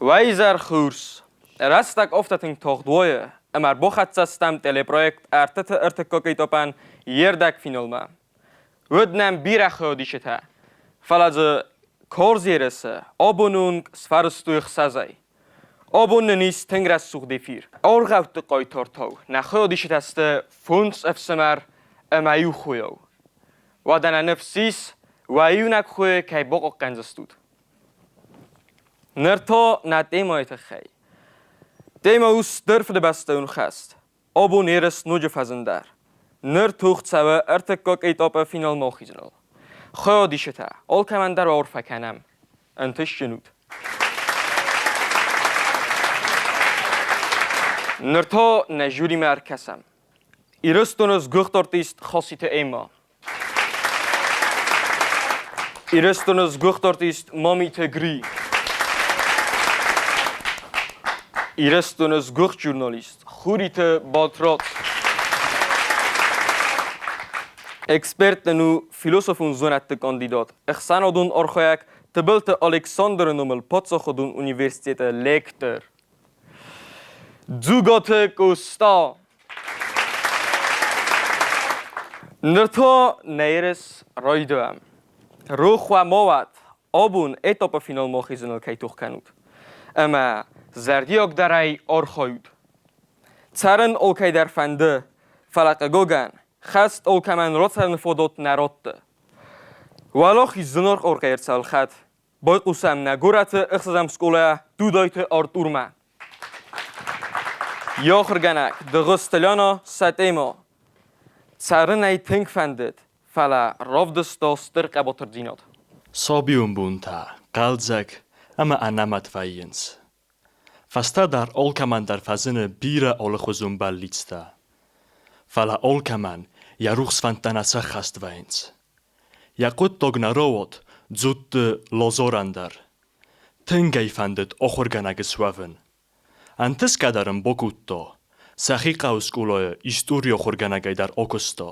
Уӕ изӕр хорз! Рӕстӕг афтӕ тынг тагъд уайы, ӕмӕ ӕрбахӕццӕ стӕм телепроект Ӕртыты ӕртыккаг этапӕн йе рдӕгфиналмӕ. Уыд нӕм бирӕ хайадисджытӕ, фӕлӕ дзы карз ерысы абоны онг сфӕрӕзтой ӕхсӕзӕй. Абон нын ис тынг рӕсугъд эфир. Аргъӕутты хъайтартау нӕ хайадисджытӕ сты фондз ӕфсымӕр ӕмӕ иу хойау. Уӕдӕ нӕ ныфс ис, уӕ иунӕг хойы кӕй бахъахъхъӕндзыстут. Ныр та нӕ темӕйы тыххӕй. Темӕ у Стыр Фыдыбӕстӕйон хӕст. Абон ерыс ноджы фӕзындӕр. Ныр тох цӕуы ӕртыккаг этапы финалмӕ ахизыныл. Хайадисджытӕ, алкӕмӕн дӕр арфӕ кӕнӕм. Ӕнтыстджын ут! Ныр та нӕ жюримӕ ӕркӕсӕм. Ирыстоны сгуыхт артист Хаситы Эмма. Ирыстоны сгуыхт артист Мамиты Гри. Ирыстоны сгуыхт журналист Хуриты Батрадз. Эксперт нын у философон зонӕдты кандидат, ӕхсӕнадон архайӕг Тыбылты Александры номыл паддзахадон университеты лектор. Дзугаты Къоста. Ныр та нӕ ерыс райдайӕм. Рох уӕ ма уӕд, абон этапы финалмӕ ахизыныл кӕй тох кӕнут. Ӕмӕ зӕрдиагдӕрӕй архайут. Цӕрын алкӕй дӕр фӕнды, фӕлӕ хъыгагӕн, хӕст алкӕмӕн рацӕрыны фадат нӕ ратты. Уӕлахиз зынаргъ ӕрцӕлхӕд. Байхъусӕм нӕ горӕты ӕхсӕзӕм скъолайӕ Дудайты Артурмӕ. Йӕ ахуыргӕнӕг Дыгъуызты Ляна сӕ темӕ Цӕрын ӕй тынг фӕндыд, фӕлӕ равдыста стыр хъӕбатырдзинад. Сабион бонтӕ хъӕлдзӕг ӕмӕ ӕнӕмӕт вӕййынц. Фӕстӕдӕр алкӕмӕн дӕр фӕзыны бирӕ алыхуызон бӕллицтӕ. Фӕлӕ алкӕмӕн йӕ рухс фӕндтӕ нӕ сӕххӕст вӕййынц. Йӕ хъуыддаг нӕ рауад Дзудты Лозорӕн дӕр. Тынг ӕй фӕндыд ахуыргӕнӕг суӕвын. Ӕнтысгӕ дӕр ын бакодта, сӕхи хъӕуы скъолайы историйы ахуыргӕнӕгӕй дӕр акуыста.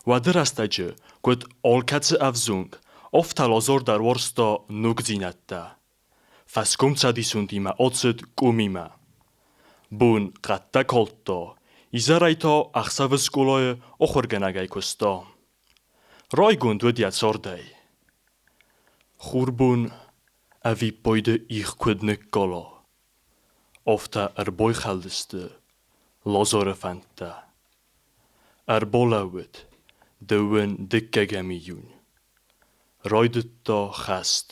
Уӕды рӕстӕджы, куыд алкӕцы ӕвзонг, афтӕ Лазор дӕр уарзта ногдзинӕдтӕ. Фӕскомцӕдисонтимӕ ацыд къумимӕ. Бон хъӕдтӕ калдта, изӕрӕй та ӕхсӕвы скъолайы ахуыргӕнӕгӕй куыста. Райгонд уыд йӕ цардӕй. Хурбон ӕвиппайды их куыд ныккала, афтӕ ӕрбайхӕлдысты Лазары фӕндтӕ. Ӕрбалӕууыд дыууын дыккӕгӕм июнь. Райдыдта хӕст.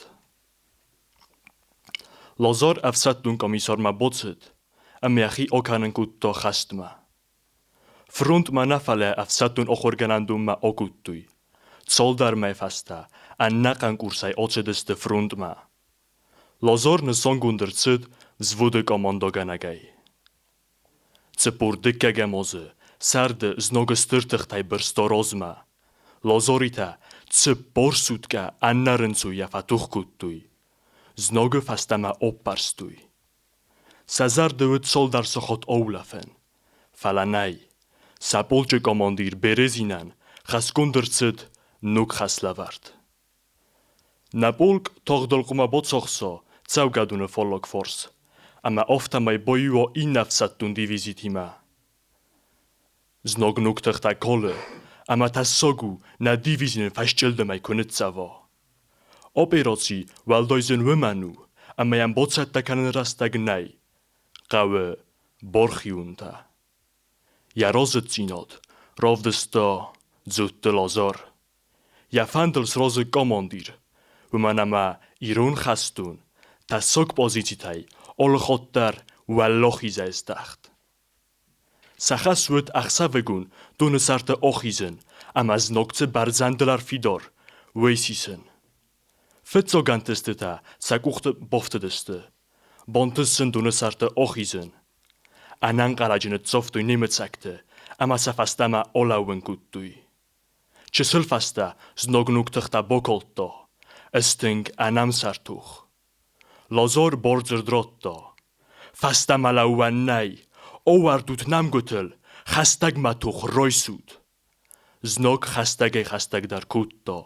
Лазар ӕфсӕддон комиссармӕ бацыд ӕмӕ йӕхи акӕнын кодта хӕстмӕ. Фронтмӕ нӕ, фӕлӕ ӕфсӕддон ахуыргӕнӕндонмӕ акодтой. Цалдӕр мӕйы фӕстӕ ӕнӕхъӕн курсӕй ацыдысты фронтмӕ. Лазар нысангонд ӕрцыд взводы командӕгӕнӕгӕй. 42-ӕм азы сӕрды знаг стыр тыхтӕй бырста размӕ. Лазаритӕ 40 суткӕ ӕнӕрынцойӕ фӕтох кодтой. Знагы фӕстӕмӕ аппӕрстой. Сӕ зӕрды уыд цалдӕр сахат аулӕфын. Фӕлӕ нӕй. Сӕ полчъы командир Березинӕн хӕсгонд ӕрцыд ног хӕслӕвӕрд. Нӕ полк тагъдыл хъуамӕ бацахса цӕугӕдоны фаллаг фарс ӕмӕ афтӕмӕй баиу уа иннӕ ӕфсӕддон дивизитимӕ. Знаг ног тыхтӕ калы, ӕмӕ тӕссаг у, нӕ дивизи нын фӕсчъылдымӕй куы ныццӕва. Операци уӕлдай зын уымӕн у, ӕмӕ йӕм бацӕттӕ кӕныны рӕстӕг нӕй, хъӕуы бархионтӕ. Йӕ разыдзинад равдыста Дзудты Лазар. Йӕ фӕндыл сразы командир, уымӕн ӕмӕ ирон хӕстон тӕссаг позицитӕй алыхатт дӕр уӕлахизӕй здӕхт. Сӕ хӕс уыд ӕхсӕвыгон доны сӕрты ахизын ӕмӕ знаг цы бӕрзӕндыл ӕрфидар, уый сисын. Фыццаг ӕнтыстытӕ сӕ къухты бафтыдысты. Бантыст сын доны сӕрты ахизын. Ӕнӕнхъӕлӕджы ныццавтой немыцӕгты ӕмӕ сӕ фӕстӕмӕ алӕууын кодтой. Чысыл фӕстӕ знаг ног тыхтӕ бакалдта, стынг ӕнӕмсӕр тох. Лазар бардзырд радта: Фӕстӕмӕ лӕууӕн нӕй, ӕууӕрдут нӕмгуытыл, хӕстӕгмӕ тох райсут. Знаг хӕстӕгӕй-хӕстӕгдӕр кодта.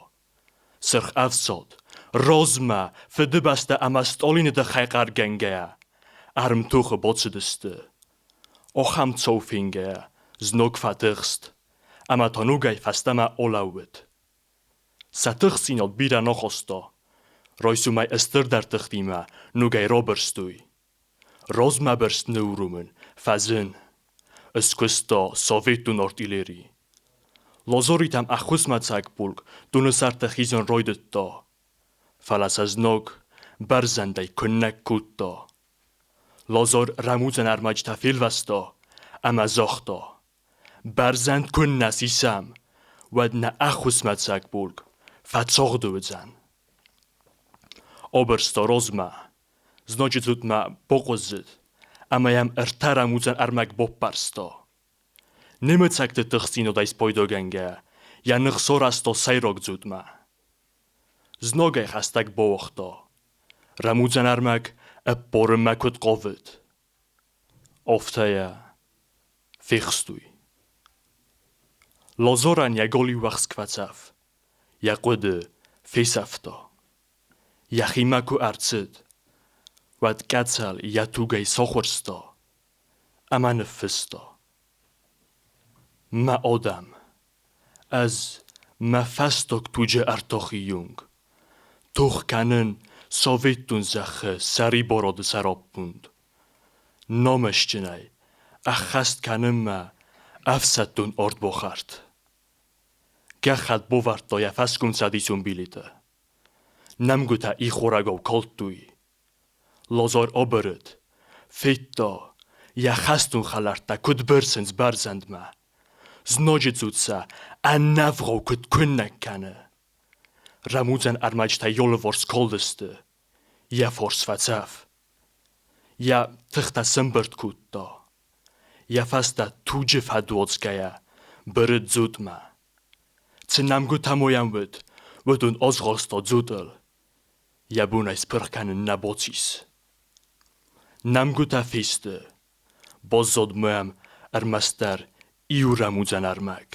Сырх ӕфсад. Розмӕ, Фыдыбӕстӕ ӕмӕ Стъолины тыххӕй хъӕргӕнгӕйӕ, ӕрмтухы боцыдысты. Охӕм цоуфингӕйӕ зног фӕтыхст ӕмӕ та ногӕй фӕстӕмӕ олӕууыд. Сӕ тыхдзинад бирӕ нӕ хаста. Райсомӕй стырдӕр тыхтимӕ ногӕй рабырстой. Размӕ бырст ныууромын фӕзын. Ыскуыста советон артиллери. Лазаритӕм ӕххуысмӕцӕг полк доны сӕрты хизын райдыдта. Фӕлӕ сӕ знаг бӕрзӕндӕй куыннӕ кодта. Лазар рӕмудзӕн ӕрмӕджытӕ фелвӕста ӕмӕ загъта: Бӕрзӕнд куыннӕ сисӕм, уӕд нӕ ӕххуысмӕцӕг полк фӕцагъды уыдзӕн. Абырста размӕ, знаджы цотмӕ бахъуызыд ӕмӕ йӕм ӕртӕ рӕмудзӕн ӕрмӕг баппӕрста. Немыцӕгты тыхдзинадӕй спайдагӕнгӕ, йӕ ных сарӕзта сӕйраг дзутмӕ. Знагӕй хӕстӕг бауагъта. Рӕмудзӕн ӕрмӕг ӕппарынмӕ куыд хъавыд, афтӕ йӕ фехстой. Лазарӕн йӕ галиу уӕхск фӕцӕф, йӕ хъуыды фесӕфта. Йӕхимӕ куы ӕрцыд, уӕд къӕцӕл йӕ тугӕй сахуырста ӕмӕ ныффыста: Мӕ адӕм, ӕз мӕ фӕстаг туджы ӕртахи онг тох кӕнын советон зӕххы сӕрибарады сӕраппонд. Намысджынӕй ӕххӕст кӕнын мӕ ӕфсӕддон ардбахӕрд. Гӕххӕтт бавӕрдта йӕ фӕскомцӕдисон билеты. Нӕмгуытӕ ихорӕгау калдтой. Лазар абырыд, федта, йӕ хӕстон хӕлӕрттӕ куыд бырсынц бӕрзӕндмӕ, знаджы цуца ӕнӕвгъау куыд куынӕг кӕны. Рӕмудзӕн ӕрмӕджытӕ алыварс калдысты, йӕ фарс фӕцӕф. Йӕ тыхтӕ сӕмбырд кодта. Йӕ фӕстӕ туджы фӕд уадзгӕйӕ бырыд дзутмӕ. Цы нӕмгуытӕ ма йӕм уыд, уыдон азгъорста дзутыл. Йӕ бон ӕй спырх кӕнын нӕ бацис. Нӕмгуытӕ фесты. Баззад мӕм ӕрмӕстдӕр иу рӕмудзӕн ӕрмӕг.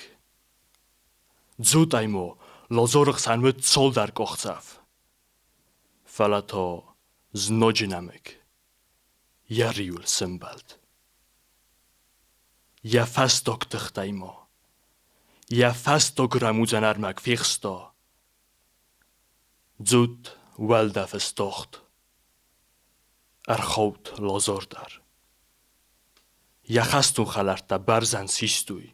Дзутӕй ма Лазары хсӕн уыд цалдӕр къахдзӕф. Фӕлӕ та знаджы нӕмыг йӕ риуыл сӕмбӕлд. Йӕ фӕстаг тыхтӕй ма йӕ фӕстаг рӕмудзӕн ӕрмӕг фехста. Дзут уӕлдӕфы стахт. Ӕрхауд Лазар дӕр. Йӕ хӕстон хӕлӕрттӕ бӕрзӕнд систой.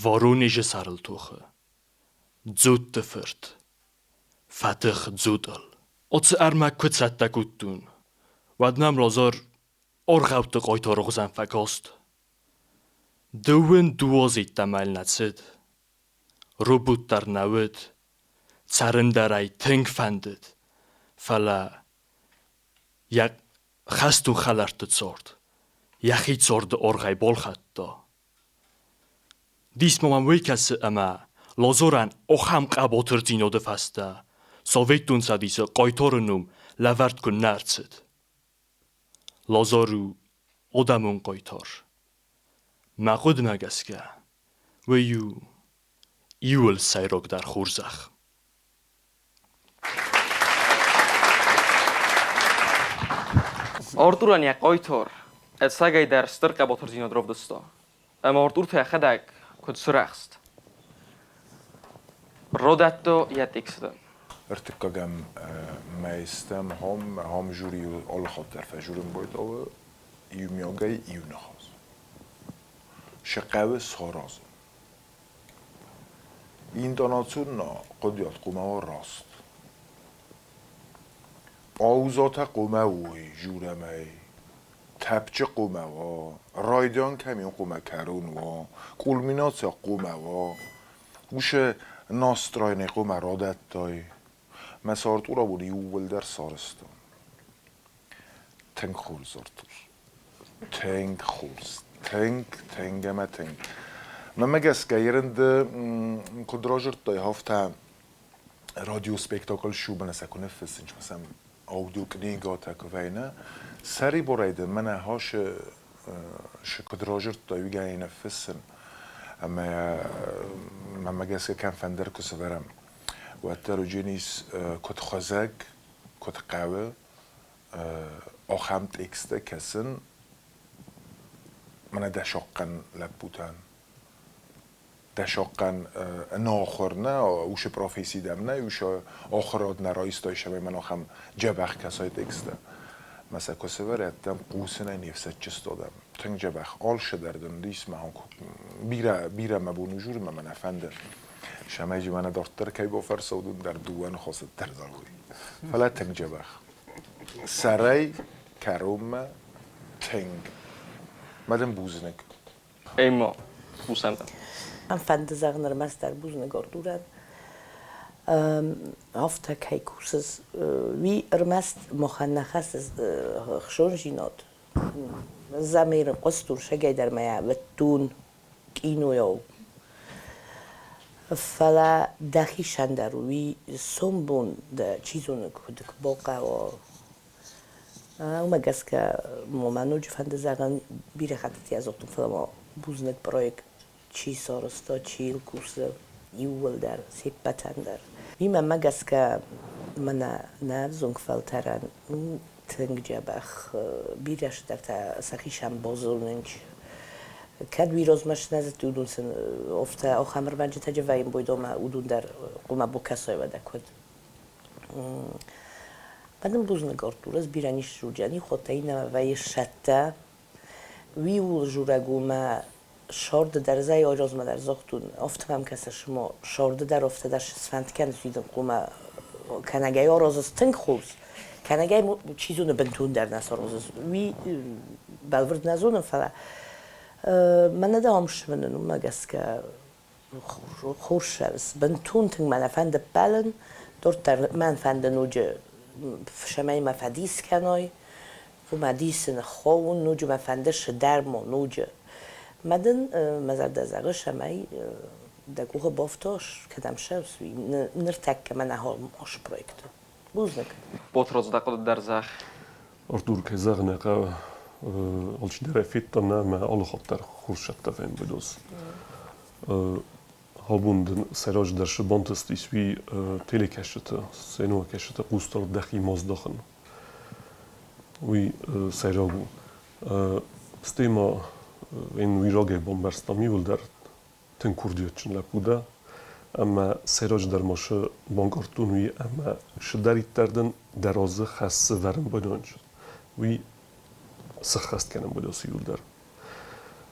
Воронежы сӕрыл тохы Дзутты фырт фӕтых Дзутыл. Оцы ӕрмӕг куы цӕттӕ кодтон, уӕд нӕм Лазар аргъӕутты хъайтары хуызӕн фӕкаст. Дыууын дыууӕ нӕ цыд. Робот дӕр нӕ уыд, цӕрын дӕр ӕй тынг фӕндыд, фӕлӕ йӕ хӕстон хӕлӕртты цард йӕхи царды аргъӕй балхӕдта. Дис ма мӕм уый кӕсы, ӕмӕ Лазарӕн ахӕм хъӕбатырдзинады фӕстӕ Советон Цӕдисы хъайтары ном лӕвӕрд куыннӕ ӕрцыд. Лазар у адӕмон хъайтар. Мӕ хъуыдымӕ гӕсгӕ, уый у иууыл сӕйрагдӕр хорзӕх. Артурӕн йӕ хъайтар ӕцӕгӕйдӕр стыр хъӕбатырдзинад равдыста. Ӕмӕ Артур та йӕхӕдӕг куыд сырӕхст. Родӕтто йӕ тексты. Ӕртыккӕгӕм мӕйстӕм хом жюри алы хатт дӕр фӕжюрин байдауы иумиагӕй иу ныхас. Шы хъӕуы саразын. Интонацион хъуыдыйад хъуамӕ уа раст. Паузатӕ хъуамӕ уой жюрӕмӕй, тӕпчы хъуамӕ уа, райдиан кӕм хъуамӕ кӕрон уа, кульминаци хъуамӕ уа, уышы настроени хъуамӕ радӕттай. Мӕ цард абон иууылдӕр сарӕзтон. Тынг хорз, Артур. Тынг хорз. Тынг, тынг ӕмӕ тынг. Мӕнмӕ гӕсгӕ ерынды куыд разырдтай, афтӕ радиоспектакль шубаны сӕ куы ныффыссынц, масам аудиокнигатӕ куы вӕйны, сӕрибарӕй дын мӕнӕ хасы куыд разырдтай, уый ныффыссын. Ӕмӕ мӕнмӕ гӕсгӕ кӕмфӕндӕр куы сӕвӕрӕм. Уӕддӕр уыдженис куыд хуызӕг, куыд хъӕуы ахӕм тексттӕ кӕсын мӕнӕ дӕ сахъхъӕн лӕппутӕн. Дӕ сахъхъӕн ӕнахуыр нӕ, уыцы професси дӕм нӕй, уыцы ахуырад нӕ райстай, цӕмӕй мӕн ахӕм дзӕбӕх кӕсай тексттӕ. Мӕ сӕ куы сӕвӕрӕдтам, хъусынӕй не фсӕдчыстадӕм. Тынг дзӕбӕх. Алцыдӕр дын дис мӕ бирӕ, бирӕ мӕ бон у дзурын, мӕ нӕ фӕнды. Цӕмӕй дзы мӕнӕ дарддӕр кӕй бафӕрса, уыдон дӕр дыууӕ ныхасы дӕр зӕгъой. Фӕлӕ тынг дзӕбӕх. Сӕрӕй кӕронмӕ тынг. Мӕ дын бузныг. Эмма, хъусӕм дӕм. Мӕн фӕнды зӕгъын ӕрмӕстдӕр бузныг Артурӕн. Афтӕ кӕй кусыс, уый ӕрмӕст махӕн нӕ хӕссыс хсондзинад. Замиры хъуыстон сагӕй дӕр ма йӕ уыдтон кинойау. Фӕлӕ дӕхицӕн дӕр уый сомбон дӕ чи зоны куыд бахъӕуа. Уымӕ гӕсгӕ мӕ ноджы фӕнды зӕгъын, бирӕ хӕттыты йӕ зыдтон, фӕлӕ ма бузныг проект чи сарӕзта, чи йыл кусы, иууылдӕр, се ппӕтӕн дӕр. Уый мӕнмӕ гӕсгӕ мӕнӕ нӕ ӕвзонг фӕлтӕрӕн у тынг дзӕбӕх, бирӕ цыдӕртӕ сӕхицӕн базонынц. Кӕд уый размӕ сынӕзыдтой, уыдон сын афтӕ ахӕм ӕрмӕджытӕ вӕййын бойдомӕ, уыдон дӕр хъуамӕ бакӕсой уӕдӕ куыд. Мӕнӕн бузныг, Артур, ӕз бирӕ ницы зурджани хотӕй нӕ вӕййы сӕттӕ. Уый ууыл дзурӕг у, мӕ сӕрды дӕр ӕз ӕй айразмӕ дӕр загътон, афтӕ мӕм кӕсы, цыма сӕрды дӕр афтӕ дӕр сфӕнд кӕныс уидын хъуамӕ кӕнӕгӕй аразыс тынг хорз, кӕнӕгӕй чи зоны бынтондӕр нӕ саразыс. Уый бӕлвырд нӕ зонын, фӕлӕ мӕнӕ дӕ ам сымынын, уымӕ гӕсгӕ хорз сӕрыс. Бынтон тынг мӕ нӕ фӕнды ппӕлын, дарддӕр мӕн фӕнды ноджы цӕмӕй мӕ фӕдис кӕной, уымӕ дисы ныххауын, ноджы мӕ фӕнды сыдӕр ма ноджы. Мӕ дын мӕ зӕрдӕ зӕгъы, цӕмӕй дӕ къухы бафтас, кӕдӕм цӕуыс, уый ныртӕккӕ мӕнӕ ахӕм проекты. Бузныг. Ботроз, дӕ хъуыды дӕр зӕгъ. Артур, кӕй зӕгъын ӕй хъӕуы, алчидӕр ӕй федта нӕ ӕмӕ алы хатт дӕр хорз фембӕлдос. Абон дын сӕйраджыдӕр цы бантыстис, уый телекӕсджыты, сценӕкӕсджыты хъусдард дӕхимӕ здахын. Уый сӕйраг у. Стӕй ма ын уый рагӕй бамбӕрстам иууылдӕр, тынг курдиатджын лӕппу дӕ, ӕмӕ сӕйраджыдӕр ма шы банкъардтон уый, ӕмӕ шыдӕриддӕр дын дӕ разы хӕссы вӕрын бадонч. Уый сыххӕст кӕнын бадосы иууылдӕр.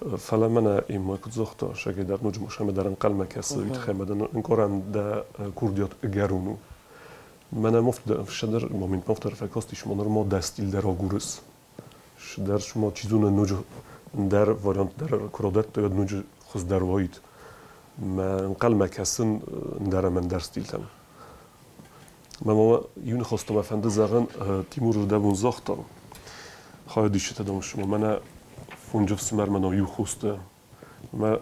Фӕлӕ мӕнӕ имма куыд загъта, сӕгӕй дӕр ноджы ма сӕмӕ дӕр ӕнхъӕлмӕ кӕсы, уый тыххӕй ма дын ӕнкъарӕн дӕ курдиат ӕгӕрон у. Мӕнӕ мофт момент мофтдӕр фӕкастис, ма нырма дӕ стиль дӕр агурыс. Дӕр ма чи зоны ноджы ӕндӕр вариант дӕр куы радӕттой, уӕд ноджы хуыздӕр уаид. Мӕ ӕнхъӕлмӕ кӕсын ӕндӕр ӕмӕ ӕндӕр стильтӕм. Мӕ мама иу ныхас та мӕ фӕнды зӕгъын, Тимур рдӕбон загъта, хайадисджытӕ дам сты, мӕнӕ фонджы ӕфсымӕр мӕнӕ иу хосты. Мӕ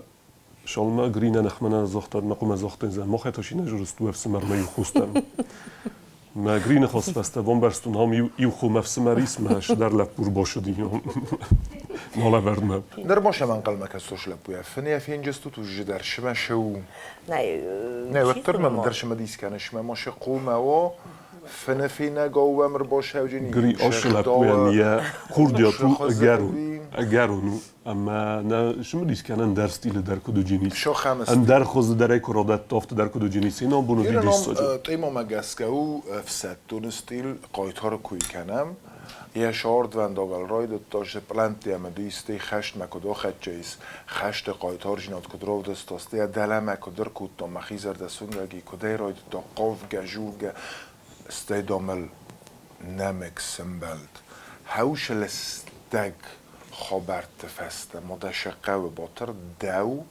Шалмӕ Грина ныхмӕ нӕ загъта, мӕ хъуымӕ загътон, зӕгъ, махӕй та чи нӕ зурыс дыууӕ ӕфсымӕрмӕ иу хостӕм. Мӕ Грины хосфӕстӕ бамбӕрстон, ам иу хо мӕ фсымӕр ис, мӕ сыдӕр лӕппу рбацыди налӕвӕрдмӕ. Ныр ма сӕм ӕнхъӕлмӕ кӕсыс лӕппуйӕ. Фынӕй фенджыстут узджы дӕр сымӕ шоу. Нӕ, уӕддӕр мӕм дӕр сымӕ дис кӕны, сымӕ ма шы хъумӕ о, фыны фенӕгау уӕм ӕрбасӕуджын Гри асы лӕппуйӕн йӕ курдиат у ӕгӕрон, ӕгӕрон у. Ӕмӕ нӕ цымыдис кӕны ӕндӕр стилы дӕр куыд уыджынис. Ӕндӕр хуызы дӕр ӕй куы радӕтта, афтӕ дӕр куыд уыджынис. Иннӕ бон уыди диссаджы. Темӕмӕ гӕсгӕ у ӕфсӕддоны стиль, хъайтары куй кӕнӕм. Йӕ сӕрдвӕндагыл райдыдта сӕ пълӕнттӕ ӕмӕ дистӕй хӕстмӕ куыд ахӕццӕ ис, хӕсты хъайтардзинад куыд равдыста, стӕй дӕлӕмӕ куыд ӕркодта, мӕхи зӕрдӕ суынгӕг и, куыдӕй райдыдта хъавгӕ, жургӕ, стӕй дам ыл нӕмыг сӕмбӕлд. Хӕусы лыстӕг хабӕртты фӕстӕ ма дӕ сӕ хъӕуы Батыр дӕу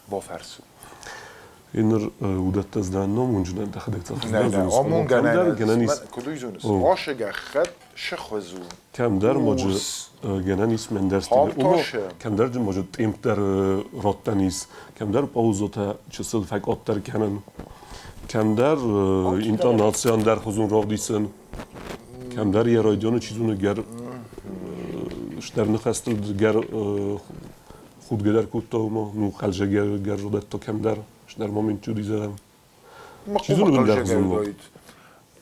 бафӕрсу. Ныр уыдӕттӕ ӕз ном уынджынӕн дӕхӕдӕг Кӕмдӕр куыд уый зоныс? Ашы гӕххӕтт сыхуыз у. Кӕмдӕр моджы гӕнӕн ис мӕндӕр стилы. Ома, кӕмдӕр моджы тъемпдӕр раттӕн ис, кӕмдӕр паузотӕ чысыл фӕкъаддӕр кӕнын, кӕмдӕр интонаци ӕндӕрхуызон равдисын, кӕмдӕр йӕ райдианы чи зоны гӕр стӕр ныхӕстыл гӕр худгӕ дӕр кодта, ома, ну, хъӕлзӕг гӕр родӕтта кӕмдӕр, стӕр момент чуди зӕгъӕм. Чи зоны, мын дӕр уыдаид.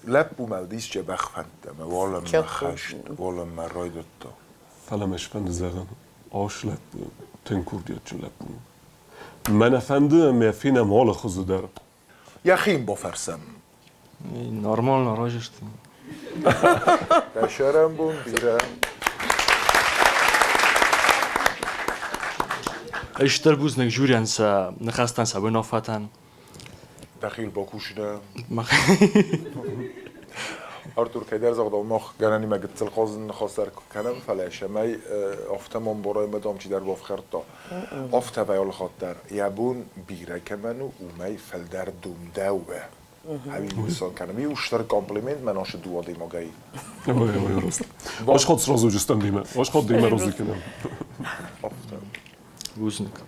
Лӕппу мӕлдис дзӕбӕх фӕндтӕ мӕ уалынмӕ хӕст, уалынмӕ райдыдта. Фӕлӕ мӕ сфӕнды зӕгъын, ас лӕппу, тынг курдиатджын лӕппу. Мӕнӕ фӕнды ӕмӕ фенӕм алы хуызы дӕр. Йӕхи йын бафӕрсӕм. Нормально разы сты. Дӕ сӕрӕнбон бирӕ. Стыр бузныг жюрийӕн сӕ ныхӕстӕн, сӕ уынаффӕтӕн. Дӕхиуыл бакусынӕ. Артур, кӕйдӕр загъдау, мах гӕнӕнимӕ гыццыл хъазын ныхас дӕр куы кӕнӕм, фӕлӕ цӕмӕй афтӕ ма ӕмбарай, ӕмӕ дам чидӕр бафхӕрдта. Афтӕ вӕййы алыхатт дӕр. Йӕ бон бирӕ кӕмӕн у, уымӕй фылдӕр домдӕуы. Ӕви нысан кӕнӕм. Иу стыр комплимент мӕн ацы дыууӕ адӕймагӕй. Ой, ой, раст. Ӕз сразу же стӕм Ӕз хатт демӕ разы кӕнӕм. Афтӕ. Бузныг.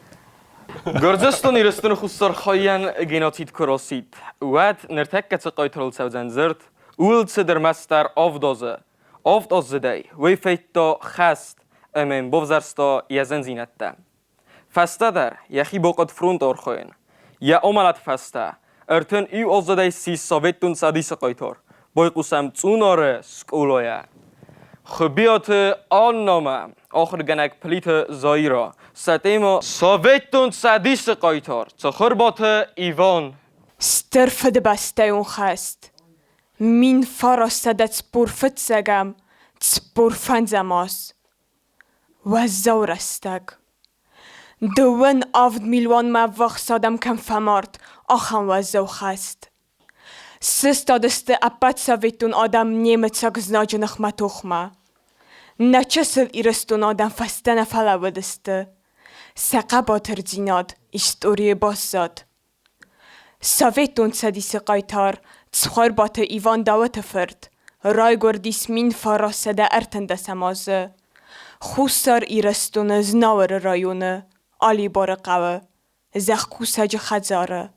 Гуырдзыстон Ирыстоны Хуссар хайӕн геноцид куы рацыд, уӕд ныртӕккӕ цы хъайтарыл цӕудзӕн дзырд, ууыл цыд ӕрмӕстдӕр авдазы. Авдаздзыдӕй уый федта хӕст ӕмӕ йын бавзӕрста йӕ зындзинӕдтӕ. Фӕстӕдӕр йӕхи бахъуыд фронты архайын. Йӕ амӕлӕты фӕстӕ 31 аздзыдӕй ссис Советон Цӕдисы хъайтар, байхъусӕм Цъунары скъолайӕ. Хуыбиаты Аннамӕ ахуыргӕнӕг Плиты Заира, сӕ темӕ Советон Цӕдисы хъайтар Цыхуырбаты Иван. Стыр Фыдыбӕстӕйон хӕст 1945 45 аз. Уӕззау рӕстӕг. Дыууын авд милуанмӕ ӕввахс адӕм кӕм фӕмард, ахӕм уӕззау хӕст. Сыстадысты ӕппӕт советон адӕм немыцаг знаджы ныхмӕ тохмӕ. Нӕ чысыл Ирыстоны адӕм фӕстӕ нӕ фӕлӕууыдысты. Сӕ хъӕбатырдзинад историйы баззад. Советон Цӕдисы хъайтар Цхуырбаты Иван Дауыты фырт райгуырдис 1913 азы Хуссар Ирыстоны Знауыры районы Алибары хъӕуы зӕхкусӕджы хӕдзары.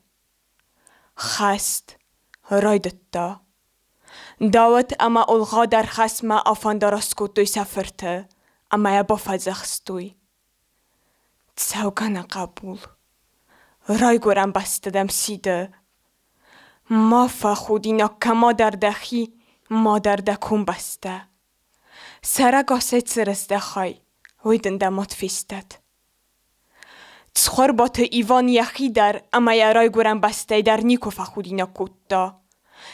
Хӕст райдыдта. Дауыт ӕмӕ Олгъа дӕр хӕстмӕ афӕндараст кодтой сӕ фырты ӕмӕ йӕ бафӕдзӕхстой. Цӕугӕ нӕ хъӕбул, райгуырӕн бӕстӕ дӕм сиды. Ма фӕхудинаг кӕ мадӕр дӕхи, мадӕр дӕ комбӕстӕ. Сӕрӕгасӕй цы рыздӕхай, уый дын дӕ мад фестӕд. Цхуырбаты Иван йӕхи дӕр ӕмӕ йӕ райгуырӕн бӕстӕй дӕр никуы фӕхудинаг кодта.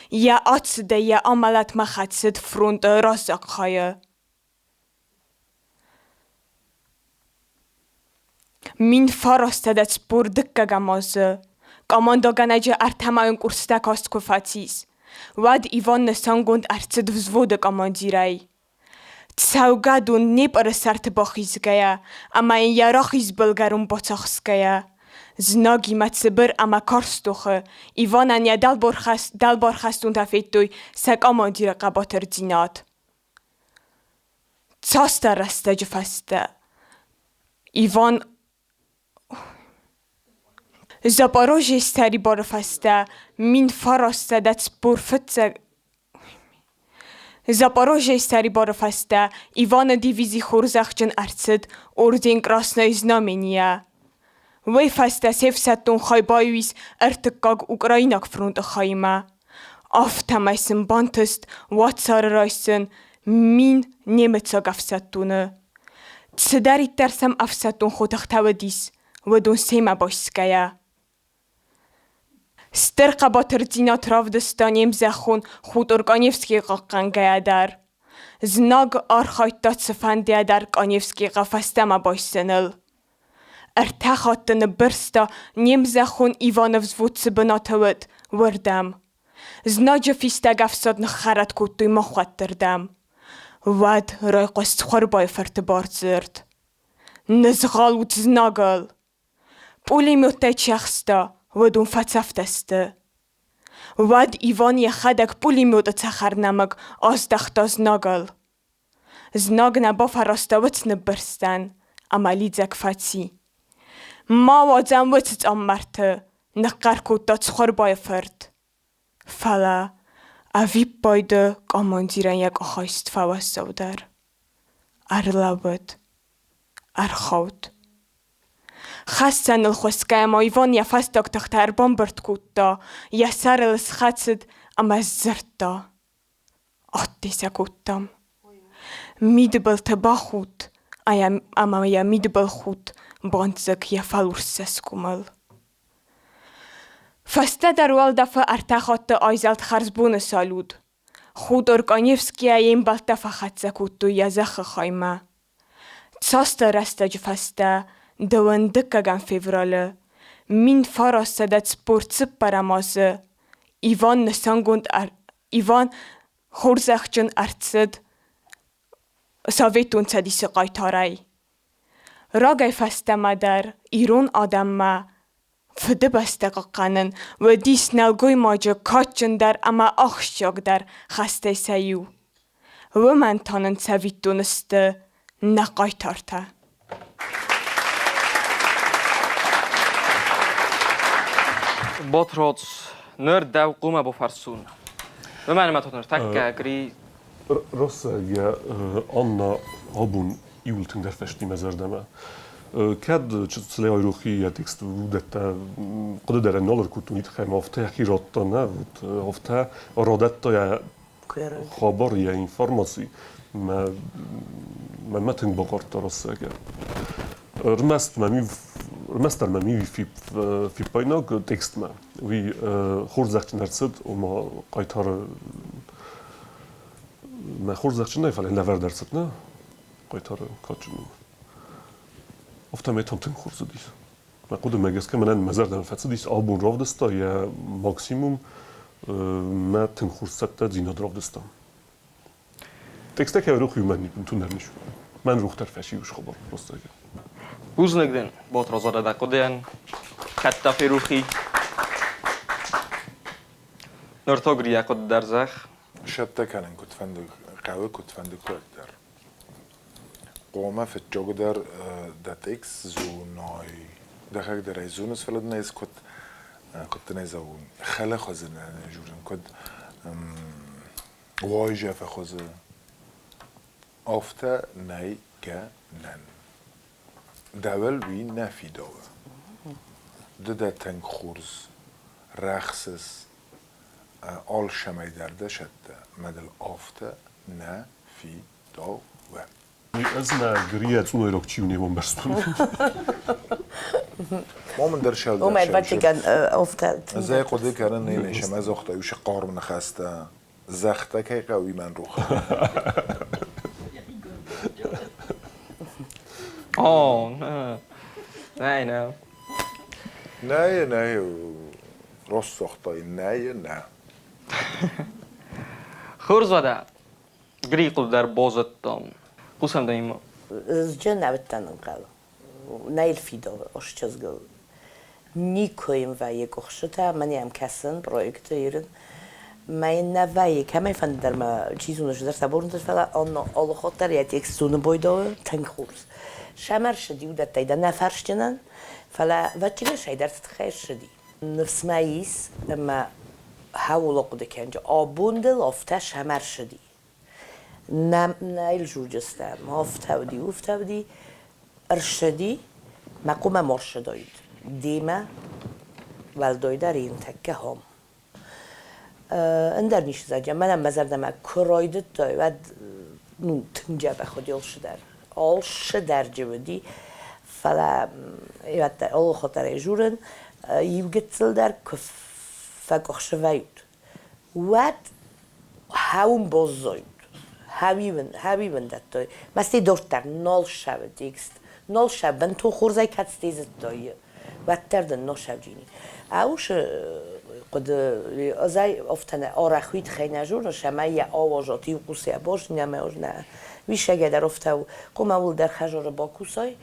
Йӕ ацыдӕй йӕ амӕлӕтмӕ хӕцыд фронты раззаг хайы. 1942 азы командӕгӕнӕджы ӕртӕмӕйон курсытӕ каст куы фӕцис, уӕд Иван нысангонд ӕрцыд взводы командирӕй. Цӕугӕдон Днепры сӕрты бахизгӕйӕ ӕмӕ йын йӕ рахиз былгӕрон бацахсгӕйӕ, знагимӕ цыбыр ӕмӕ карз тохы Иванӕн йӕ дӕлбар хӕстонтӕ федтой сӕ командиры хъӕбатырдзинад. Цасдӕр рӕстӕджы фӕстӕ Иван Запорожьейы ссӕрибары фӕстӕ 1945 Запорожьейы ссӕрибары фӕстӕ Иваны дивизи хорзӕхджын ӕрцыд орден Красное Знамение-йӕ. Уый фӕстӕ се фсӕддон хай баиу ис Ӕртыккаг Украинаг фронты хаимӕ. Афтӕмӕй сын бантыст уацары райсын 1000 немыцаг ӕфсӕддоны. Цыдӕриддӕр сӕм ӕфсӕддон хотыхтӕ уыдис, уыдон семӕ байсгӕйӕ. Стыр хъӕбатырдзинад равдыста не мзӕххон хутор Каневскийы хъахъхъӕнгӕйӕ дӕр. Знаг архайдта цыфӕндыйӕ дӕр Каневскийы фӕстӕмӕ байсыныл. Ӕртӕ хатты ныббырста не мзӕххон Иваны взвод цы бынаты уыд, уырдӕм. Знаджы фистӕг ӕфсад ныххӕрӕтт кодтой махуӕтты рдӕм. Уӕд райхъуыст Цхуырбайы фырты бардзырд: «Нызгъалут знагыл!» Пулеметтӕй чи ӕхста, уыдон фӕцӕфтӕ сты. Уӕд Иван йӕхӕдӕг пулеметы цӕхӕр нӕмыг аздӕхта знагыл. Знаг нӕ бафӕрӕзта уыцы ныббырстӕн ӕмӕ лидзӕг фӕци. Ма уадзӕм уыцы цъаммарты, ныхъхъӕр кодта Цхуырбайы фырт. Фӕлӕ ӕвиппайды командирӕн йӕ къухайст фӕуӕззаудӕр. Ӕрлӕууыд. Ӕрхауд. Хӕссӕныл хуысгӕйӕ ма Иван йӕ фӕстаг тыхтӕ ӕрбамбырд кодта, йӕ сӕрыл схӕцыд ӕмӕ сдзырдта: Адде сӕ кодтам. Мидбылты бахудт ӕмӕ йӕ мидбылхудт бандзыг йӕ фӕлурс цӕсгомыл. Фӕстӕдӕр уӕлдӕфы ӕртӕ хатты айзӕлд хӕрзбоны салют. Худор Каневскийӕ йе мбӕлттӕ фӕхӕццӕ кодтой йӕ зӕххы хаймӕ. Цасдӕр рӕстӕджы фӕстӕ, дыууӕндыккӕгӕм февралы, 1944 азы Иван нысангонд Иван хорзӕхджын ӕрцыд Советон Цӕдисы хъайтарӕй. Рагӕй фӕстӕмӕ дӕр ирон адӕммӕ Фыдыбӕстӕ хъахъхъӕнын уыдис нӕлгоймаджы кадджындӕр ӕмӕ ахсджиагдӕр хӕстӕй сӕ иу. Уымӕн та нын цӕвиттон сты нӕ хъайтартӕ. Батрадз, ныр дӕу хъумӕ бафӕрсун. Уымӕн ӕмӕ тут ныртӕккӕ гри Рӕсӕгӕ Анна абон иууыл тынгдӕр фӕсти мӕ зӕрдӕмӕ. Кӕд чыцле айрохи йӕ текст уыдӕттӕ хъуыды дӕр нал ӕркодтон, уый тыххӕй ма афтӕ йӕхи радта, нӕ, вот афтӕ радӕтта йӕ хабар, йӕ информаци. Мӕ мӕнмӕ тынг бахъардта рӕсӕгӕ. Ӕрмӕст мӕм ӕрмӕстдӕр мӕм иу фиппаинаг текстмӕ. Уый хорзӕхджын ӕрцыд, ома хъайтары Мӕ хорзӕхджынӕй, фӕлӕ лӕвӕрд ӕрцыд нӕ хъайтары кадджын ном. Афтӕмӕй там тынг хорз уыдис. Мӕ хъуыдымӕ гӕсгӕ мӕнӕн мӕ зӕрдӕмӕ фӕцыдис, абон равдыста йӕ максимум, мӕ тынг хорз цӕттӕдзинад равдыста. Тексттӕ кӕй рох иумӕ бынтон дӕр ницы. Мӕн рох дӕр фӕци уыцы хабар просто. Бузныг дын, Батрадз дӕ хъуыдыйӕн. Кӕд дӕ ферох и? Ныр та Грийӕ хъуыды дӕр зӕгъ. Сӕттӕ кӕнын куыдфӕнды хъӕуы, куыдфӕнды куыддӕр. Хъуамӕ фыццагдӕр дӕ текст зоной, дӕхӕг дӕр ӕй зоныс, фӕлӕ дын ӕз куыд куыд дын ӕй зӕгъон, хӕлӕ хуызы нӕ журын, куыд уайзӕфы хуызы, афтӕ нӕй гӕнӕн. Дӕуӕл уый нӕ фидауы. Ды дӕ тынг хорз рӕхсыс алцӕмӕй дӕр дӕ сӕтты, мӕ дыл афтӕ нӕ фидауы. Ӕз мӕ Грийӕ цъунайраг чи не бамбӕрстон. Мамын дӕр сӕлдӕр Уымӕй Ватикан афтӕ Ӕз ӕй хъуыды кӕнын, не не сӕмӕ загъта, уыцы хъарм ныхӕстӕ зӕгътӕ кӕй хъӕуы мӕн рох. О, нӕ, нӕ. Нӕ, нӕ, раст загътай, нӕ, нӕ. Хорз уӕдӕ, Грикъыл дӕр базыдтам. Хъусӕм дӕ имӕ. Зджы нӕ уыдтӕн ӕнхъӕл. Нӕ йыл фидауы чызгыл. Никуы йын вӕййы къуыхсытӕ, мӕн йӕм кӕсын проекты ирын. Мӕ йын нӕ вӕййы, кӕмӕй фӕнды дӕр мӕ, чи зоны, зыдӕртӕ борнты, фӕлӕ алы хатт дӕр йӕ текст зоны бойдауы тынг хорз. Сӕмӕ рсыди уыдӕттӕй дӕр нӕ фӕрсджынӕн, фӕлӕ вӕдджыны сӕйдӕрты тыххӕй ссыди. Ныфс мӕ ис, ӕмӕ хӕуыл ахъуыды кӕнджы, абон дыл афтӕ сӕмӕ рсыди. Нӕ, нӕ йыл журджыстӕм, афтӕ уыди, уфтӕ уыди, ӕрсыди, мӕ хъуымӕ ма ссыдаид. Демӕ уӕлдайдӕр йын тӕккӕ хом. Ӕндӕр ницы зӕгъӕм, мӕнӕн мӕ зӕрдӕмӕ куы райдыдтай, уӕд ну, тынг дзӕбӕх уыди алцыдӕр. Алцыдӕр джы уыди, фӕлӕ алы хатт дӕр ӕй журын, иу гыццыл дӕр куы фӕкъуыхсы вӕййут, уӕд хӕуын баззайут. Хӕуивын дӕттой. Мӕсти дарддӕр нал ссӕуы текст. Нал ссӕуы, бынтон хорзӕй кӕд стезыдтай, уӕддӕр дын нал ссӕуджини. Ӕусы хъуыды ӕзӕй афтӕ нӕ арӕх уый тыххӕй нӕ зоныс, ӕмӕ йӕ ауазат иу хъусӕй базыны ӕмӕ нӕ. Уисӕгӕй дӕр афтӕ у. Хъуамӕ уыл дӕр хӕзары бакусай,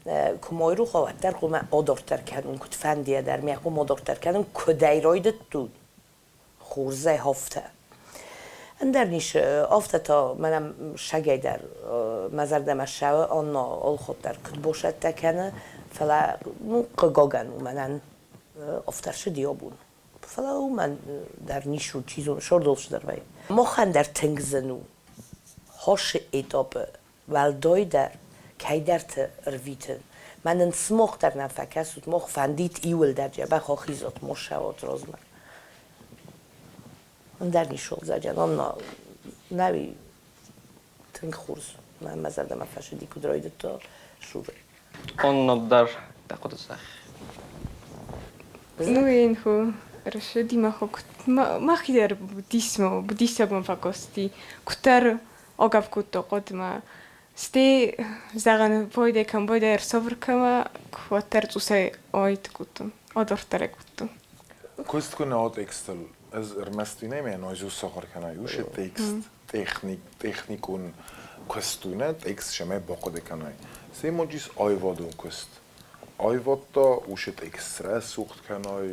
куы ма айрох уа, уӕддӕр хъуамӕ адарддӕр кӕнон, куыд фӕндыйӕ дӕр мӕ хъуамӕ адарддӕр кӕнон, куыдӕй райдыдтон, хорзӕй афтӕ. Ӕндӕр ницы, афтӕ та мӕнӕн сагӕй дӕр мӕ зӕрдӕмӕ ссӕуы, Анна алхатт дӕр куыд босӕттӕ кӕны, фӕлӕ ну, хъыгагӕн у мӕнӕн афтӕ рцыди абон. Фӕлӕ уымӕн дӕр ницы у, чи зоны, сордыл цыдӕр вӕййы. Махӕн дӕр тынг зын у хосы этапы уӕлдайдӕр кӕйдӕрты рвитын. Мӕнӕн смох дӕр нӕ фӕкӕсут, мох фӕндит иуылдӕр дзӕбӕх ахизот мошӕот розмӕ. Ӕндӕр ничол дзаджан, онна нӕуи тынг хорз мӕ зӕрдӕмӕ фӕцыди, куыд райдыдта сурын. Оннод дӕр дӕ хъуыды зӕгъ. Ну, енхо рашиди махо махи дӕр буддисмо, буддисагмӕ фӕкости, куыддӕр агӕпп кодта хъӕдмӕ. Стӕй, зӕгъӕн, пойдӕ кӕм пойдӕ ӕрцӕвыр кӕмӕ, уӕддӕр цъусӕй айт кодтон, адарддӕр кодтон. Куыст куы нӕ текстыл, ӕз ӕрмӕст уый нӕ наизусть сахуыр кӕнай, уыцы текст техникон куыст у, нӕ текст цӕмӕй бахъуыды кӕнай. Семоджис аивадон куыст. Аивад та уыцы текст срӕсугъд кӕнай,